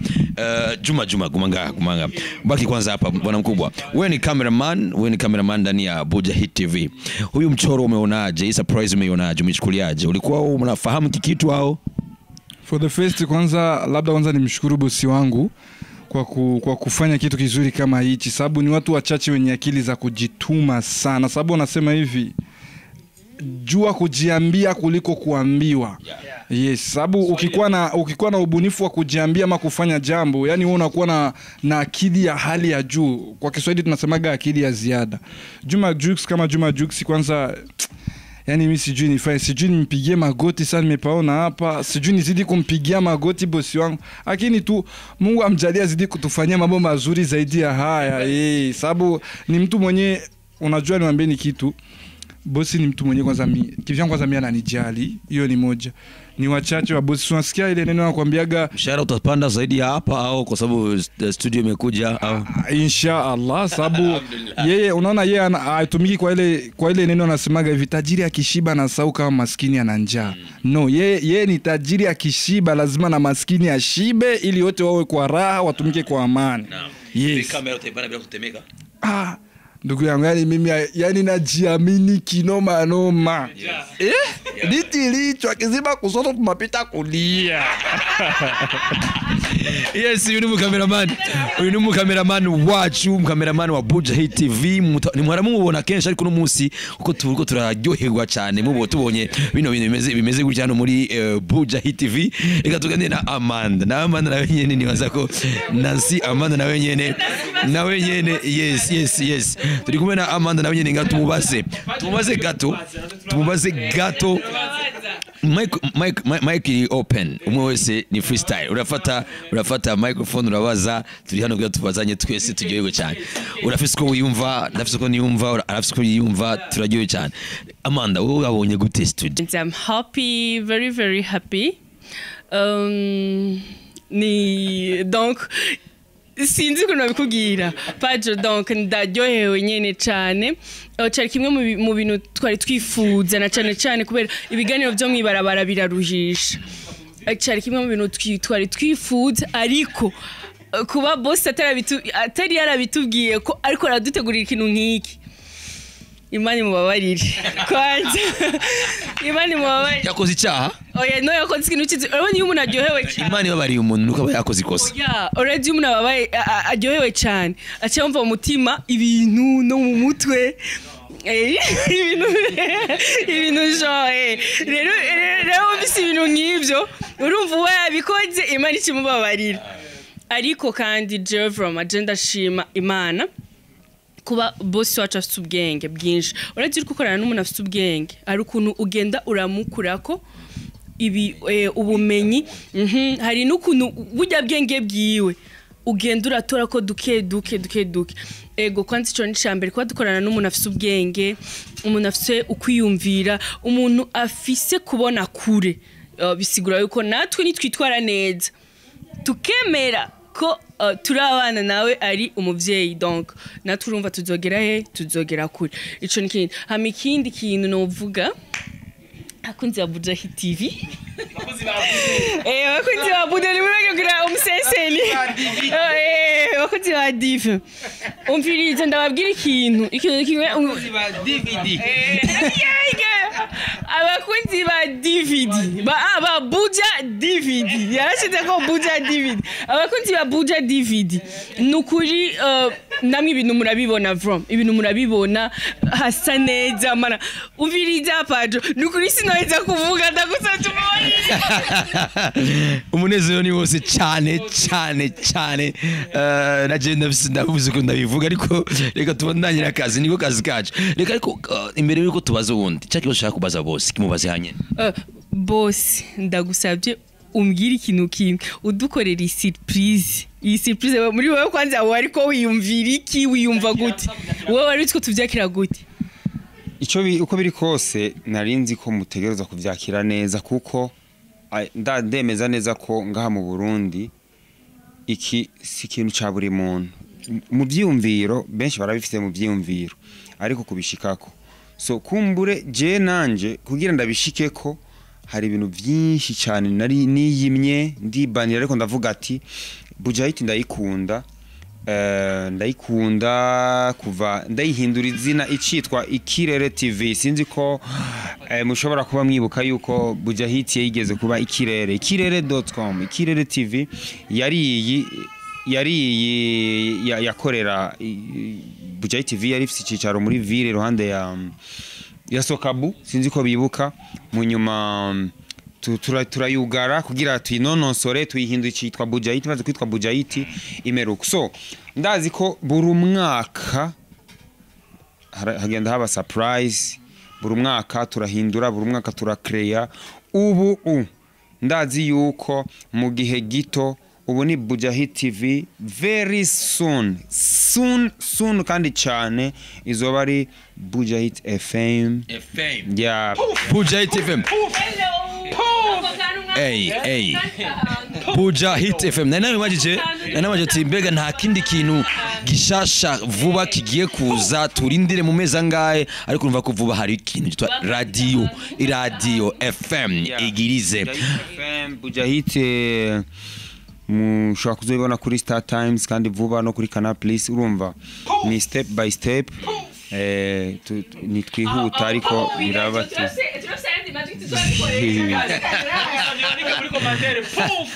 Juma, Juma, guma ngaha, guma ngaha. Baki kwanza hapa, bwana mkubwa. Wewe ni cameraman, wewe ni cameraman ndani ya Buja Hit TV. Huyu mchoro umeonaje? Hii surprise umeionaje? Umechukuliaje? Ulikuwa unafahamu kikitu au? For the first kwanza, labda kwanza nimshukuru bosi wangu kwa kufanya kitu kizuri kama hichi, sababu ni watu wachache wenye akili za kujituma sana, sababu wanasema hivi Jua kujiambia kuliko kuambiwa. Yes, sababu ukikuwa na ubunifu wa kujiambia ama kufanya jambo, yani wewe unakuwa na akili ya hali ya juu. Kwa Kiswahili tunasemaga akili ya ziada. Juma Jux kama Juma Jux kwanza, yani mimi sijui nifanye, sijui nimpigie magoti sana nimepaona hapa, sijui nizidi kumpigia magoti bosi wangu. Lakini tu Mungu amjalie azidi kutufanyia mambo mazuri zaidi ya haya. Sababu ni mtu mwenye, unajua niwaambie ni kitu, bosi ni mtu mwenye kwanza mimi kivyangu kwanza mimi ananijali, hiyo ni moja. Ni wachache wa bosi unasikia ile neno nakwambiaga mshahara utapanda zaidi ya hapa au kwa sababu studio imekuja au inshallah, sababu yeye unaona yeye hatumiki kwa ile neno anasemaga hivi, tajiri akishiba na sau kama maskini ana njaa. No, yeye ni tajiri akishiba lazima na maskini ashibe ili wote wawe kwa raha, watumike kwa amani. Yes. Kamera utaibana bila kutemeka. Ndugu yangu, yani mimi yani najiamini kinoma noma. Yes. Liti licho akizima kusoto tumapita kulia. Yes, uyu ni mukameraman. Uyu ni mukameraman wacu, mukameraman wa Buja Hit TV. Ni mwaramubona kenshi ariko no munsi kuko turiko turaryoherwa cyane mubo tubonye bino bintu bimeze gutya hano muri Buja Hit TV. Reka tuganire na Amanda. Na Amanda nawe nyene nibaza ko Nancy Amanda nawe nyene. Nawe nyene yes yes yes. Turi kumwe na Amanda nawe nyene ngatumubaze. Tumubaze gato. Tumubaze gato. Mic iri open. Umwe wese ni freestyle. Urafata microphone urabaza, turi hano kugira tubazanye twese turyoherwe cyane. Urafise uko wiyumva, ndafise uko niyumva, arafise uko yiyumva, turaryohewe cyane. Amanda, wowe wabonye gute studio? I'm happy, very very happy. Ni donc sinzi ukuntu babikubwira Pajo, donc ndaryohewe nyene cyane. Cyari kimwe mu bintu twari twifuza na cyane cyane kubera ibiganiro byo mwibarabara biraruhisha. Cyari kimwe mu bintu twari twifuza, ariko kuba boss atari yarabitubwiye ko ariko aradutegurira ikintu nk'iki, Imana imubabarire kwanza. Imana imubabarire. Yakoze icyaha? Oya, no yakoze ikintu cyiza. Urabona iyo umuntu aryohewe cyane, Imana ibabariye umuntu nuko aba yakoze ikosa. Oya, already umuntu ababaye aryohewe cyane aca yumva mu mutima ibintu no mu mutwe ibintu genre. Rero wumvise ibintu nk'ibyo urumva uba yabikoze, Imana ikimubabarira. Ariko kandi jewe from agenda shima Imana kuba boss wacu afite ubwenge bwinshi. Uretse uri gukorana n'umuntu afite ubwenge, hari ukuntu ugenda uramukurako ibi ubumenyi. Hari n'ukuntu burya bwenge bwiwe ugenda uratora ko duke duke duke duke. Ego kwanza ico ni icambere, kuba dukorana n'umuntu afite ubwenge, umuntu afite ukwiyumvira, umuntu afise kubona kure. Bisigura yuko natwe nitwitwara neza tukemera ko turi abana nawe ari umuvyeyi, donc natwe urumva tuzogera he, tuzogera kure. Ico ni kindi. Hama ikindi kintu novuga, akunzi ba Buja Hit TV, abakunzi ba Buja ni mureke kugira umuseseni, abakunzi ba DV, umvirize ndababwira ikintu kimwe, abakunzi ba DVD, abakunzi ba DVD ba Buja DVD, yarashize ko Buja DVD, abakunzi ba Buja DVD nukuri namwe ibintu murabibona from ibintu murabibona hasa neza mana. Umviriza Pajo, nukuri sinaheza kuvuga ndagusatse umubarire. Umunezero ni wose cyane cyane cyane. Naje ndavuze ko ndabivuga, ariko reka tubandanye n'akazi, niko kazi kacu. Reka ariko imbere yuko tubaza ubundi cya kibazo ushaka kubaza boss, kimubaze hanyene. Boss, ndagusabye umbwire ikintu kimwe, udukorera iyi surprise. Iyi surprise muri wowe kwanza wari ko wiyumvira iki, wiyumva gute? Wowe wari utwo tuvyakira gute? Ico uko biri kose narinzi ko mutegereza kuvyakira neza, kuko ndemeza neza ko ngaha mu Burundi iki si ikintu ca buri muntu. Mu vyiyumviro benshi barabifite mu vyiyumviro, ariko kubishikako so kumbure je nanje kugira ndabishikeko hari ibintu byinshi cyane nari niyimye ndibanira, ariko ndavuga ati Buja Hit ndayikunda, ndayikunda kuva ndayihindura izina icitwa Ikirere TV. Sinzi ko mushobora kuba mwibuka yuko Buja Hit yigeze kuba Ikirere, ikirere.com, Ikirere TV yari yakorera Buja Hit TV, yari ifite icicaro muri ville iruhande ya Sokabu, sinzi ko bibuka. Mu nyuma turayugara kugira tuyinonosore, tuyihindure cyitwa Buja Hit, maze kwitwa Buja Hit imeruka. So ndazi ko buri mwaka hagenda haba surprise, buri mwaka turahindura, buri mwaka turakreya. Ubu ndazi yuko mu gihe gito, ubu ni Buja Hit TV, very soon, soon soon kandi cyane, izoba ari Buja Hit FM. FM. Yeah. Buja Hit FM. Hey, hey. Buja Hit FM. Nari nabajije ati mbega nta kindi kintu gishasha vuba kigiye kuza, turindire mu mezi angahe? Ariko urumva ko vuba hari ikintu cyitwa radio, iradiyo FM igirize. Buja Hit FM, Buja Hit, mushobora kuzobibona kuri Star Times kandi vuba no kuri Canal Plus. Urumva ni step by step, nitwihuta ariko biraba tu. Turafise ayandi majwi tuzabikoresha. Muri commentaire, puf.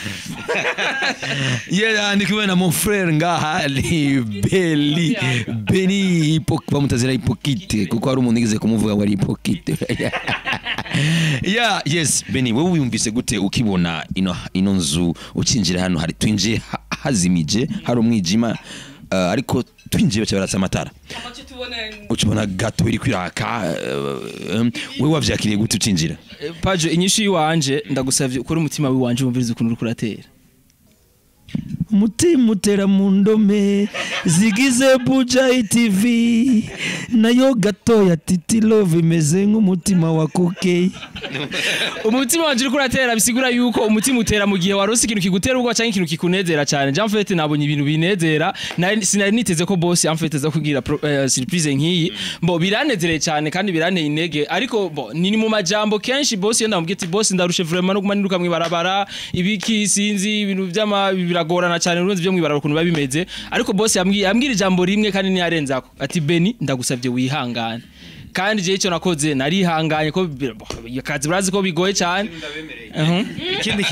Yeah, ndi kumwe na mon frère ngaha ni Beli Beni bamutazira Hypocrite, kuko hari umuntu yigeze kumuvuga ngo ari hypocrite. Yeah, yes, Beni, wewe wiyumvise gute ukibona ino nzu, ukinjira hano? Hari twinjiye hazimije, hari umwijima, ariko twinjiye baca baratsa amatara, ukibona gato iri kwiraka. Wewe wavyakiriye gute ucinjira? Pajo, inyishu yiwanje, ndagusavye ukore umutima wiwanje, wumvirize ukuntu uriko uratera. Umutima utera mu ndome zigize Buja TV, nayo gato ya Titi Love imeze nk'umutima wa kokey. Umutima wanje uriko uratera bisigura yuko umutima utera mu gihe warose ikintu kigutera ubwoba canke ikintu kikunezera cyane. En fait, nabonye ibintu binezera. Sinari niteze ko boss en fait aza kugira surprise nk'iyi. Bo biranezereye cyane kandi biranteye intege, ariko bo ni mu majambo kenshi boss iyo ndamubwiye ati boss, ndarushe vraiment no guma niruka mwibarabara, ibiki, sinzi, ibintu by'ama biragorana cyane, urunzi byo mwibarabara ukuntu biba bimeze. Ariko boss yambwiye, ambwira ijambo rimwe kandi ntiyarenzako, ati Beni, ndagusabye wihangane. Kandi jewe icyo nakoze narihanganye, ko akazi urazi ko bigoye cyane. Ikindi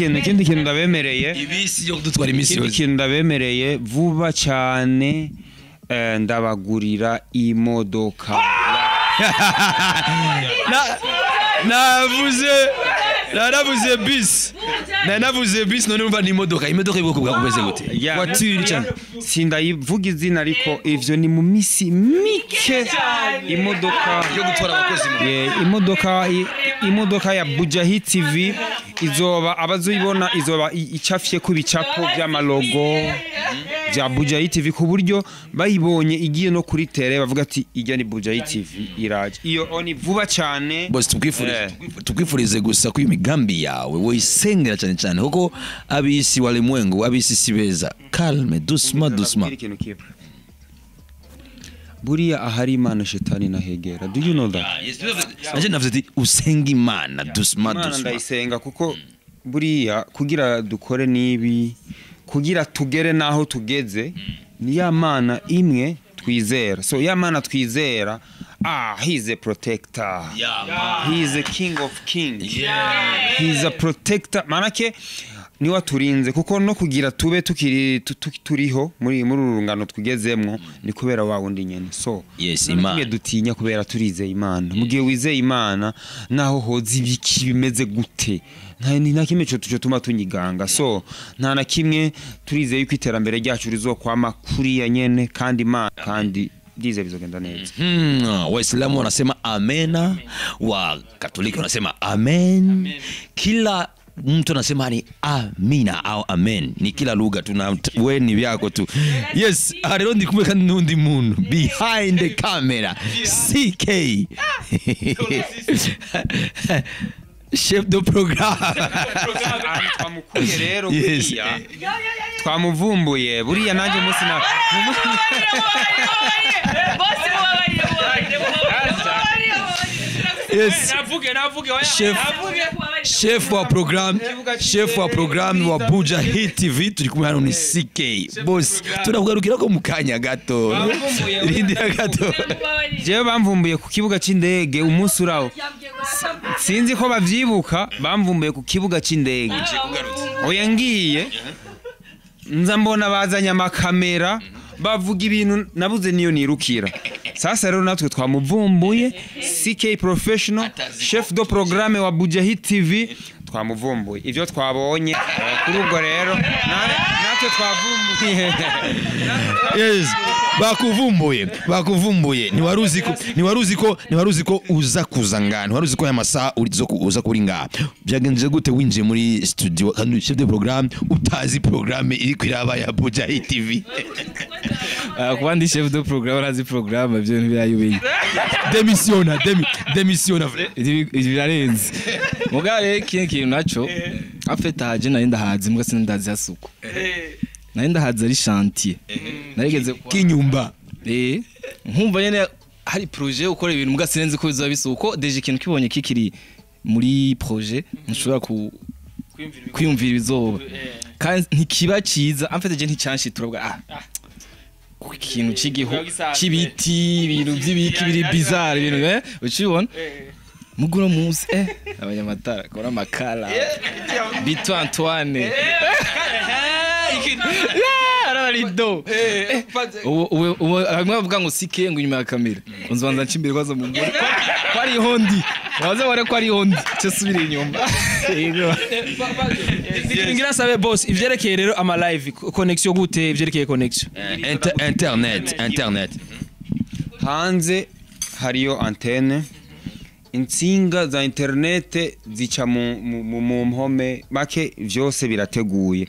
kintu ndabemereye, ibisi yo kudutwara imisi ikindi yose. Kintu ndabemereye vuba cyane, ndabagurira imodoka. Navuze, naravuze bisi, nanavuze bisi, none urumva ni imodoka. Imodoka y'ubwoko bwa bumeze gute? Yeah. Voiture cyane? Sindayivuga izina, ariko ivyo ni mu misi mike, imodoka yo gutwara abakozi mu Yeah, imodoka ya Buja Hit TV izoba, abazoyibona, izoba icafye ku bicapo by'amalogo bya Buja Hit TV, ku buryo bayibonye igiye no kuri tele bavuga ati ijya ni Buja Hit TV iraje. Iyo oni vuba cyane. Bose tukwifurize, tukwifurize gusa ko imigambi yawe woyisengera cyane cyane, kuko abisi walimwengu, abisi si beza. Calme, doucement, doucement. Ndababwira ikintu kimwe. Buriya ahari Imana shetani nahegera. Do you know that? Nanje navuze ati usenga Imana doucement. Imana Doucement. ndayisenga, kuko buriya kugira dukore nibi, kugira tugere naho tugeze, ni ya Mana imwe twizera. So ya Mana twizera, he's a protector, he's a king of kings, he's a protector. Manake niwe aturinze, kuko no kugira tube tukiri turiho muri uru rungano tugezemwo ni kubera wa wundi nyene. So Yes, nta na Imana. kimwe dutinya kubera turizeye Imana. Mu gihe wizeye Imana, naho hoza ibiki bimeze gute, nta ni na kimwe cyo tuma tunyiganga. So nta na kimwe, turizeye yuko iterambere ryacu rizokwama kuriya nyene, kandi Imana, kandi ndizeye bizogenda neza. Waislamu wanasema amena, Wakatoliki wanasema amen. Kila mtu anasema ni amina au amen, ni kila lugha tuna, we ni vyako tu. Yes, aha rero ndi kumwe kandi n'undi muntu behind the camera, CK, chef de programme. Twamukuye rero Yes. buriya twamuvumbuye. Buriya nanjye umunsi na Bose mubabarire, mubabarire, mubabarire, mubabarire. Yes. Navuge, navuge, oya. Chef. Navuge. Chef wa programme wa Buja Hit TV turi kumwe hano ni CK. Boss, turakugarukira ko mu kanya gato, rindira gato. Jewe bamvumbuye ku kibuga c'indege umunsi uraho, sinzi ko bavyibuka. Bamvumbuye ku kibuga c'indege. Oya, ngiye nza mbona bazanye amakamera, bavuga ibintu nabuze niyo nirukira. Sasa rero natwe twamuvumbuye, CK Professional, chef de programme wa Buja Hit TV, twamuvumbuye ivyo twabonye. Kuri ubwo rero natwe twavumbuye. Yes, bakuvumbuye. Ntiwaruzi ko uza kuza ngaha, ntiwaruzi ko aya masaha uza kuri ngaha. Byagenze gute winjiye muri studio kandi chef de programme, utazi programme iri kwiraba ya Buja Hit TV? Kuba ndi chef de programme arazi programme, ibyo ntibirayobeye. Démissionna, démissionna. Ibi birarenze. Mugabo rero ikindi kintu naco afite haje, nari ndahazi mbwa sindazi hasuku, nari ndahazi ari chantier narigeze Kinyumba. Nkumva nyene hari projet yo gukora ibintu, mbwa sinzi ko bizoba bisuko. Déjà ikintu kibonye kikiri muri projet, ntushobora ku kwiyumvira ibizoba kandi ntikiba ciza. En fait je nticyanshitura bwa ku kintu cy'igihu cy'ibiti, ibintu by'ibiki biri bizarre, ibintu ucibona muguro munsi abanyamatara kora amakara Bito Antoine arabarido. Ubu bamwe bavuga ngo sike ngo inyuma ya kamera unzobanza nca imbere kwaza mu ngore ko ari hondi, baza bare ko ari hondi cyo subira inyuma. Yego. Ngira sabe boss ivyerekeye rero ama live connection, gute ivyerekeye connection? Internet. Hanze hariyo antenne, insinga za internet zica mu mpome make, vyose birateguye.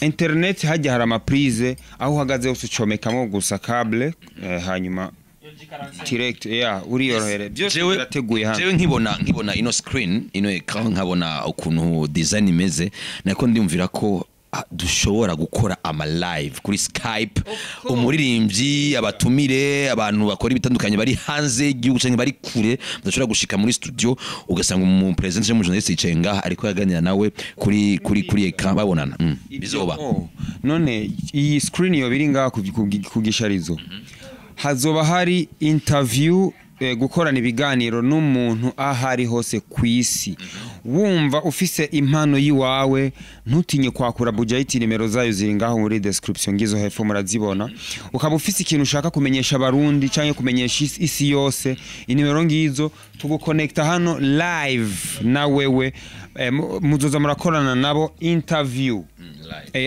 Internet hajya hari ama prise, aho uhagaze hose ucomekamo gusa cable, hanyuma direct, yeah, uriyorohere, byose birateguye hano. Jewe nkibona ino screen, ino écran, nkabona ukuntu design imeze, nako ndiyumvira ko dushobora gukora ama live kuri Skype, umuririmbyi, abatumire, abantu bakora ibitandukanye bari hanze y'igihugu cyangwa bari kure badashobora gushika muri studio, ugasanga umu president cyangwa umujournaliste yicaye ngaha ariko yaganira nawe kuri écran babonana. Bizoba? Oh, none iyi screen yo biri ngaha ku gisharizo, hazoba hari interview, gukorana ibiganiro n'umuntu aho ari hose ku isi. Wumva ufise impano yiwawe, ntutinye kwakura Buja Hit, nimero zayo ziri ngaho muri description ngizo hepfo murazibona. Ukaba ufise ikintu ushaka kumenyesha abarundi cyangwa kumenyesha isi yose, inimero ngizo, tuguconnecta hano live na wewe. Muzoza murakorana nabo interview,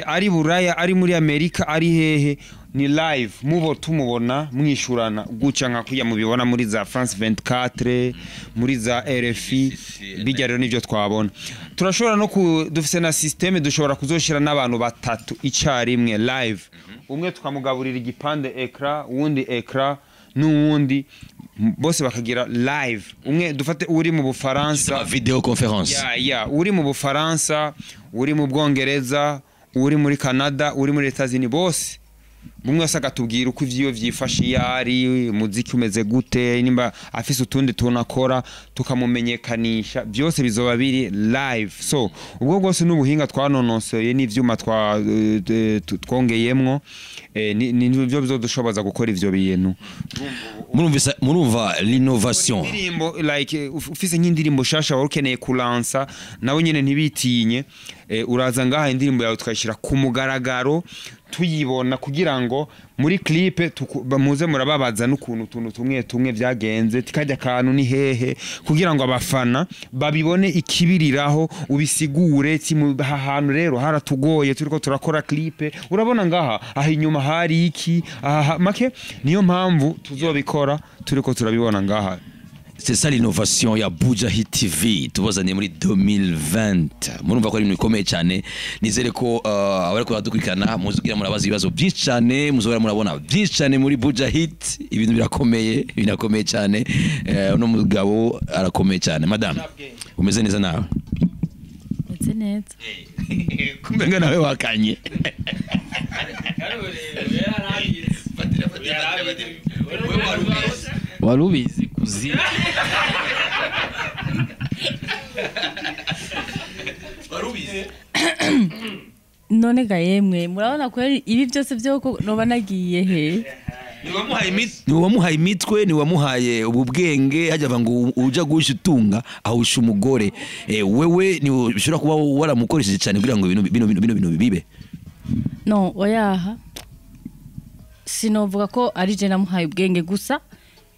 ari Buraya, ari muri Amerika, ari hehe, ni live, mubo tumubona mwishurana guca nka kuya mubibona muri za France 24, muri za RFI. Bijya rero nivyo twabona. Turashobora no ku dufise na système dushobora kuzoshira n'abantu batatu icarimwe live, umwe tukamugaburira igipande écran, uwundi écran, n'uwundi, bose bakagira live. Umwe dufate uri mu Bufaransa, Video conference. Ya, uri mu Bufaransa, uri mu Bwongereza, uri muri Canada, uri muri Etats-Unis, bose bumwe wese akatubwira uko ivyiwe vyifashe, iyo ari umuziki umeze gute, nimba afise utundi tuntu akora tukamumenyekanisha, byose bizoba biri live. So ubwo bwose n'ubuhinga twanonosoye n'ivyuma twongeyemwo, nivyo bizodushoboza gukora ivyo bintu. Murumva l'innovation. Indirimbo like ufise nk'indirimbo shasha wari ukeneye kulansa, nawe nyene ntibitinye, uraza ngaha indirimbo yawe tukayishyira ku mugaragaro tuyibona, kugira ngo muri clip muze murababaza n'ukuntu utuntu tumwe tumwe byagenze, tikajya akantu ni hehe, kugira ngo abafana babibone ikibiriraho, ubisigure ti aha hantu rero haratugoye turiko turakora clip, urabona ngaha aha inyuma hari iki aha make. Niyo mpamvu tuzobikora turiko turabibona ngaha. C'est ça l'innovation ya Buja Hit TV tubazaniye muri 2020. Murumva ko ari ibintu bikomeye cyane. Nizere ko abariko baradukurikirana muzugira murabaza ibibazo byinshi cyane, muzobora murabona byinshi cyane muri Buja Hit. Ibintu birakomeye, birakomeye cyane. Uno mugabo arakomeye cyane. Madame, umeze neza nawe? Meze neza. Kumbe nga nawe wakanye. Wari ubizi kuzi. None ga yemwe, murabona kweri ibi byose byo ko noba nagiye he? Ni wamuhaye imitwe, ni wamuhaye ubu bwenge. Hajya ngo uja guhisha utunga ahusha umugore. Wewe ni ushobora kuba waramukoresheje cyane kugira ngo ibintu bino bibe. No, oyaha, sinovuga ko ari je namuhaye ubwenge gusa.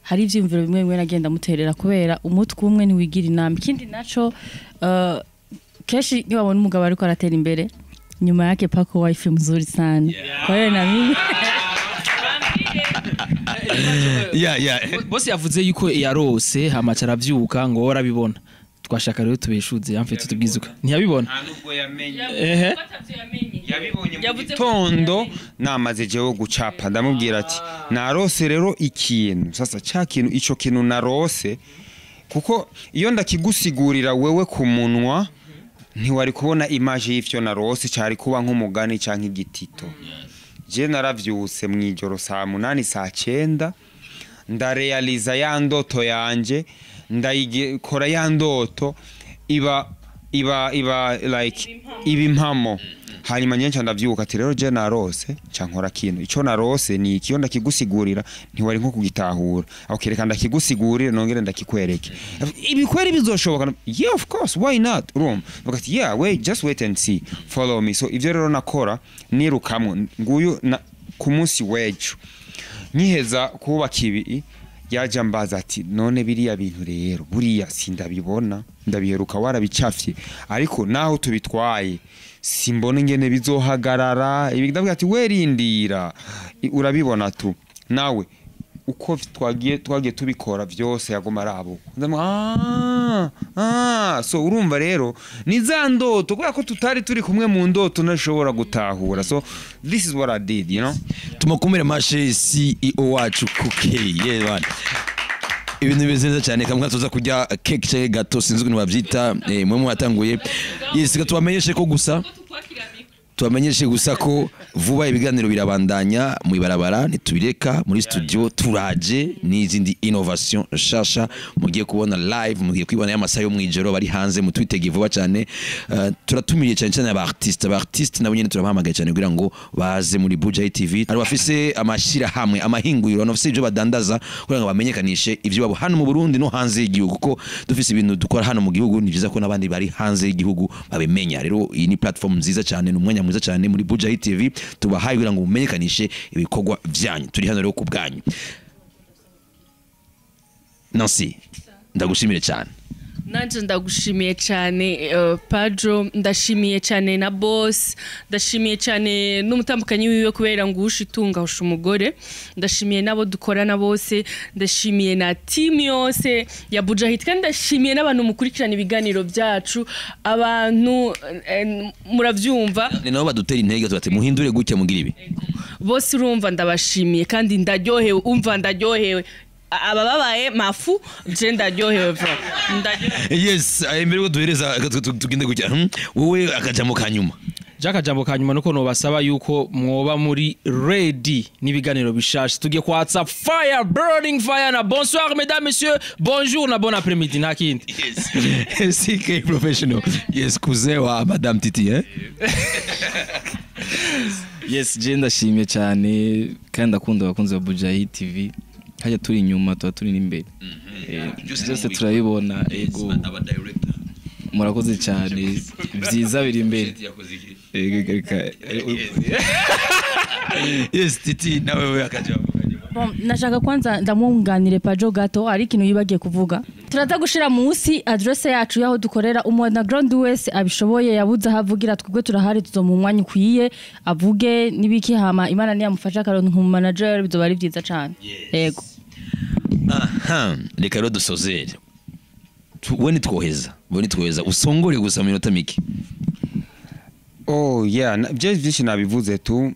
Hari ivyiyumviro bimwe bimwe nagenda muterera, kubera umutwe umwe ntiwigira inama. Ikindi naco, kenshi iyo babona umugabo ariko aratera imbere, nyuma yake pako wife mzuri sana. Kwa hiyo na mimi Yeah. Bose yavuze yuko yarose hamaca aravyuka ngo warabibona. Twashaka rero tubeshuze yamfite tubwizuka ntiyabibona. Nta nubwo yamenye. Ehe. Yabibonye mu gitondo namaze jewe gucapa, ndamubwira ati narose rero ikintu. Sasa ca kintu, ico kintu narose, kuko iyo ndakigusigurira wewe ku munwa ntiwari kubona image y'ivyo narose, cari kuba nk'umugani canke igitito. Je naravyuse mw'ijoro saa 8 saa 9, ndarealiza ya ndoto yanje, ndayikora ya ndoto iba like iba impamo. Hanyuma nje ndavyuka ati rero je narose nca nkora kintu, ico narose ni iki, iyo ndakigusigurira ntiwari nko kugitahura. Okay, reka ndakigusigurire nongere ndakikwereke. Ibikweri bizoshoboka? Yeah, of course, why not? Urumva bagati yeah, wait, just wait and see, follow me. So ivyo rero nakora nirukamwo nguyu ku munsi w'ejo nkiheza kubaka ibi, yaje ambaza ati none biriya bintu rero buriya sindabibona, ndabiheruka warabicafye, ariko naho tubitwaye simbona ingene bizohagarara. Ibi ndavuga ati werindira, urabibona tu nawe uko twagiye tubikora byose yagoma arabo. Ndamu so urumva rero ni za ndoto, kubera ko tutari turi kumwe mu ndoto ntashobora gutahura. So this is what I did. Tumukomere mashe CEO wacu Kuke. Yeah man, ibintu bimeze neza cyane. Kamwe tuza kurya cake cyangwa gato, sinzi ukuntu babyita, mwe mwatanguye. Yes, tubamenyeshe ko gusa, tubamenyeshe gusa ko vuba ibiganiro birabandanya mu ibarabara, ntitubireka muri studio, turaje n'izindi innovation nshasha mugiye kubona live, mugiye kwibona y'amasaha yo mwijoro bari hanze, mutwitege vuba cyane. Turatumiye cyane cyane aba artiste, aba artiste nabo nyene turabahamagaye cyane kugira ngo baze muri Buja TV. Hari bafise amashira hamwe, amahinguriro, bafise ibyo badandaza kugira ngo bamenyekanishe ivyo babo hano mu Burundi no hanze y'igihugu, kuko dufise ibintu dukora hano mu gihugu ni byiza ko n'abandi bari hanze y'igihugu babimenya. Rero iyi ni platform nziza cyane, ni umwanya mwiza cyane muri Buja TV tubahaye kugira ngo mumenyekanishe ibikorwa vyanyu. Turi hano rero ku bwanyu. Nancy, ndagushimire cyane. Nanje ndagushimiye cyane, Padro, ndashimiye cyane na boss, ndashimiye cyane n'umutambukanyi wiwe kubera ngo ushitunga usha umugore, ndashimiye nabo dukorana bose, ndashimiye na team yose ya Buja Hit, kandi ndashimiye n'abantu mukurikirana ibiganiro byacu, abantu muravyumva ni nabo badutera intege tubate muhindure gutya mugira ibi bose. Urumva ndabashimiye kandi ndaryohewe, umva ndaryohewe, abababaye mafu, je ndaryohewe bro, ndaryohewe. Yes, imbere ko duhereza tugende gutya, wowe akajambo kanyuma. Akajambo kanyuma nuko nobasaba yuko mwoba muri ready n'ibiganiro bishasha tugiye kwatsa fire burning fire. Na bonsoir mesdames messieurs, bonjour na bon après-midi, nta kindi. Yes. CK Professional, yes, cousin wa Madame Titi, eh. Yes, je ndashimye cyane kandi ndakunda abakunzi ba Buja TV. Hajya turi inyuma tuba turi n'imbere, byose turabibona. Ego, murakoze cyane, byiza biri imbere. Yes, Titi, nawe wewe akajambo. Bon, nashaka kwanza ndamwunganire Pajo gato, ari ikintu yibagiye kuvuga. Turaza gushira munsi adresse yacu yaho dukorera, umu underground wese abishoboye yabuze ahavugira, twebwe turahari, tuzomuha umwanya ukwiye avuge nibiki, hama Imana niyamufasha akaronka umu manager bizoba ari byiza cyane. Yego. Aha, reka rero dusozere. We nitwoheza, we nitwoheza usongore gusa mu minota mike. Oh yeah, byinshi nabivuze tu,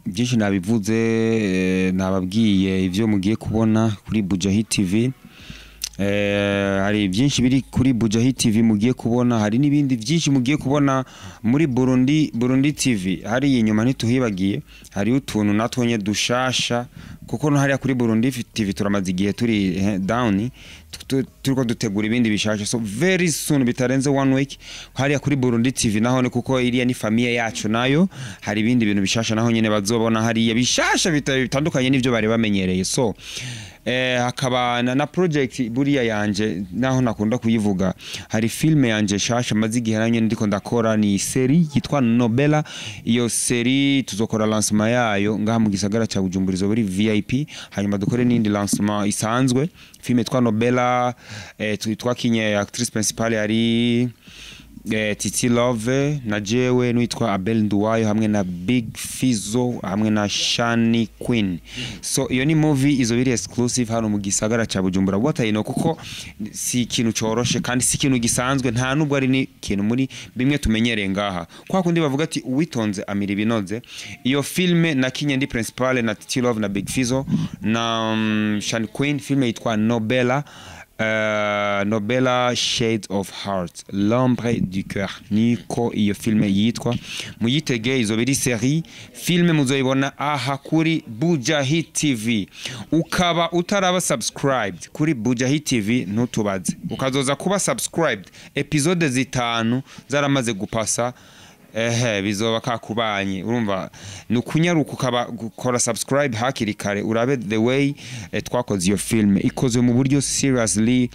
byinshi nabivuze, nababwiye ivyo mugiye kubona kuri Buja Hit TV. Hari byinshi biri kuri Buja Hit TV mugiye kubona, hari n'ibindi byinshi mugiye kubona muri Burundi TV. Hari inyuma ntituhibagiye, hari utuntu natwonye dushasha, kuko no hariya kuri Burundi TV turamaze igihe turi down, turiko dutegura ibindi bishasha. So very soon, bitarenze 1 week, hariya kuri Burundi TV naho ni kuko iriya ni famille yacu, nayo hari ibindi bintu bishasha naho nyene bazobona hariya bishasha bitandukanye n'ivyo bari bamenyereye. So Hakaba na project buriya yanje, naho nakunda kuyivuga. Hari filme yanje shasha maze igihe nanye ndiko ndakora, ni série yitwa Nobela. Iyo série tuzokora lancement yayo ngaha mu gisagara ca Bujumbura, izo buri VIP, hanyuma dukore n'indi lancement isanzwe. Filme yitwa Nobela, twakinye, actrice principale yari Titi Love na jewe n'uwitwa Abel Nduwayo hamwe na Big Fizzo hamwe na Shani Queen. So iyo ni movie izo biri exclusive hano mu gisagara ca Bujumbura. What I know, kuko si ikintu coroshe kandi si ikintu gisanzwe, nta nubwo ari ni ikintu muri bimwe tumenyereye ngaha, kwa kundi bavuga ati uwitonze amira ibinoze. Iyo filme nakinye ndi principale na Titi Love na Big Fizzo na Shani Queen. Filme yitwa Nobela, Nobela Shades of Heart, L'ombre du cœur, niko iyo filme yitwa. Muyitege, izo biri série filme muzoyibona aha kuri Buja Hit TV. Ukaba utaraba subscribed kuri Buja Hit TV, ntutubaze, ukazoza kuba subscribed episode 5 zaramaze gupasa, ehe, bizoba kakubanye. Urumva ni ukunyaruka ukaba gukora subscribe hakiri kare, urabe the way twakoze iyo film. Ikozwe mu buryo seriously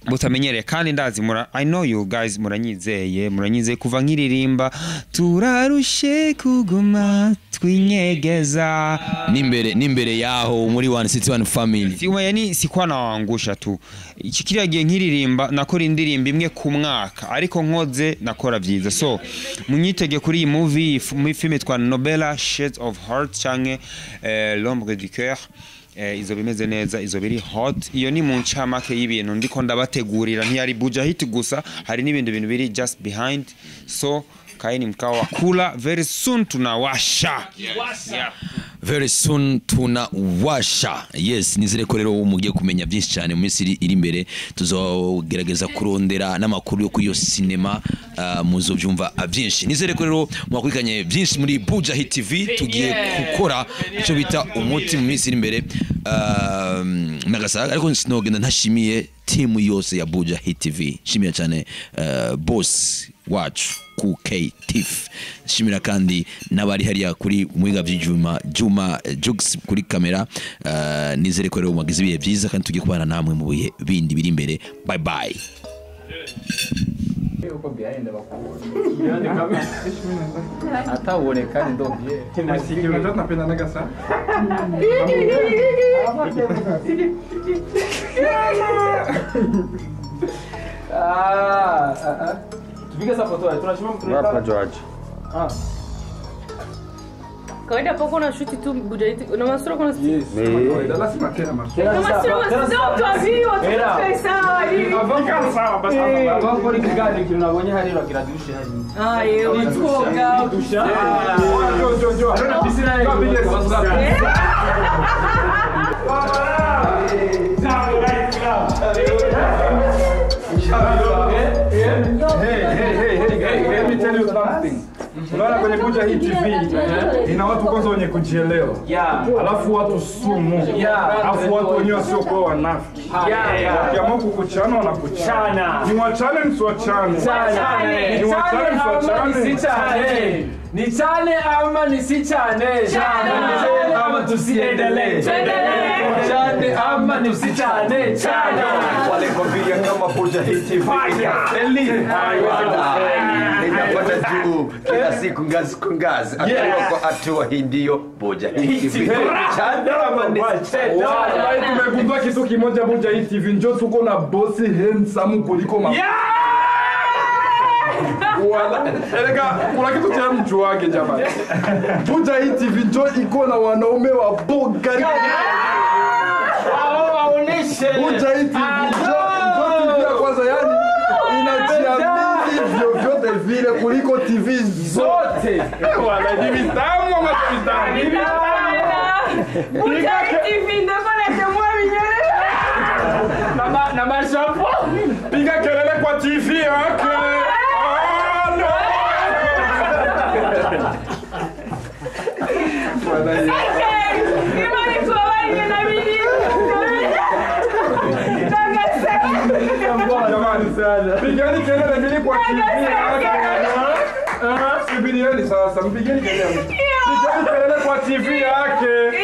butamenyereye, kandi ndazi mura, I know you guys muranyizeye kuva nkiririmba turarushe kuguma twinyegeza. N'imbere yaho muri One City One Family. Si yani sikuwa nawaangusha tu. Iki kiriya gihe nkiririmba nakora indirimbo imwe ku mwaka, ariko nkoze nakora byiza. So munyitege kuri iyi movie, muri film yitwa Nobela Shades of Heart canke L'ombre du cœur. Izo bimeze neza, izo biri hot. Iyo ni mu ncamake y'ibintu ndiko ndabategurira. Ntiyari Buja Hit gusa, hari n'ibindi bintu biri just behind. So kaeni mkao wa kula, very soon tunawasha. Yeah. Very soon tunawasha. Yes, nizere ko rero mugiye kumenya byinshi cyane mu minsi iri imbere. Tuzogerageza kurondera n'amakuru yo kuri iyo cinema, muzobyumva byinshi. Nizere ko rero mwakurikanye byinshi muri Buja Hit TV. Tugiye gukora icyo bita umuti mu minsi iri imbere. Nagasaga ariko sinogenda ntashimiye timu yose ya Buja Hit TV. Nshimira cyane boss wacu KK Tiff. Nshimira kandi n'abari hariya kuri mwiga by'Juma Juma Jux kuri kamera. Nizere ko rero mwagize ibihe byiza kandi tugiye kubana namwe mu bihe bindi biri imbere. Bye bye. Uko behind bakubona atawonekana ndovye. Unajua tunapendanaga sana. Ah, ah, ah. Tupige sa foto, tunashima mtu. Wapa George. Ah. Kawaida poko na shuti tu Buja Hit na masura kuna Yes. Kawaida lazima tena masura. Na masura sio tuambiwa tukae sawa hivi. Kaa sawa basi. Avant kuri kiganiro kintu nabonye hari bagira dushe hari. Ah, yewe twoga. Dusha. Jo jo jo. Piscina yetu. Hey, hey, hey, hey, hey, let me tell you something. Unaona kwenye Buja Hit TV ina watu kwanza wenye kujielewa. Alafu watu sumu. Alafu watu wenyewe wasiokuwa wanafiki. Wakiamua kukuchana wanakuchana. Ni wachane msiwachane. Ni wachane msiwachane. Ni chane ama nisichane? Chane ama tusiendelee? Chane ama nisichane? Chane. Walikwambia kama Buja Hit TV itafeli, inapata juu kila siku, ngazi kwa ngazi, hatua kwa hatua. Hii ndiyo Buja Hit TV. Chane ama nisichane? Wallahi tumegundua kitu kimoja Buja Hit TV, njoo tuko na bosi handsome kuliko mama. Wala, eleka kuna kitu cha mjuage jamani. Buja Hit TV njoo iko na wanaume wa bogari. Wao waoneshe. Buja Hit TV njoo TV ya kwanza, yani inajiamini vyovyote vile kuliko TV zote. Wala ni vitamu ama vitamu. Ni vitamu. Buja Hit TV ndio kwa temwa minyere. Na mashapo. Piga kelele kwa TV yake. Jamani, pigeni kelele mbili kwa TV yake. Subirieni sasa, mpigeni kelele. Pigeni kelele kwa TV yake.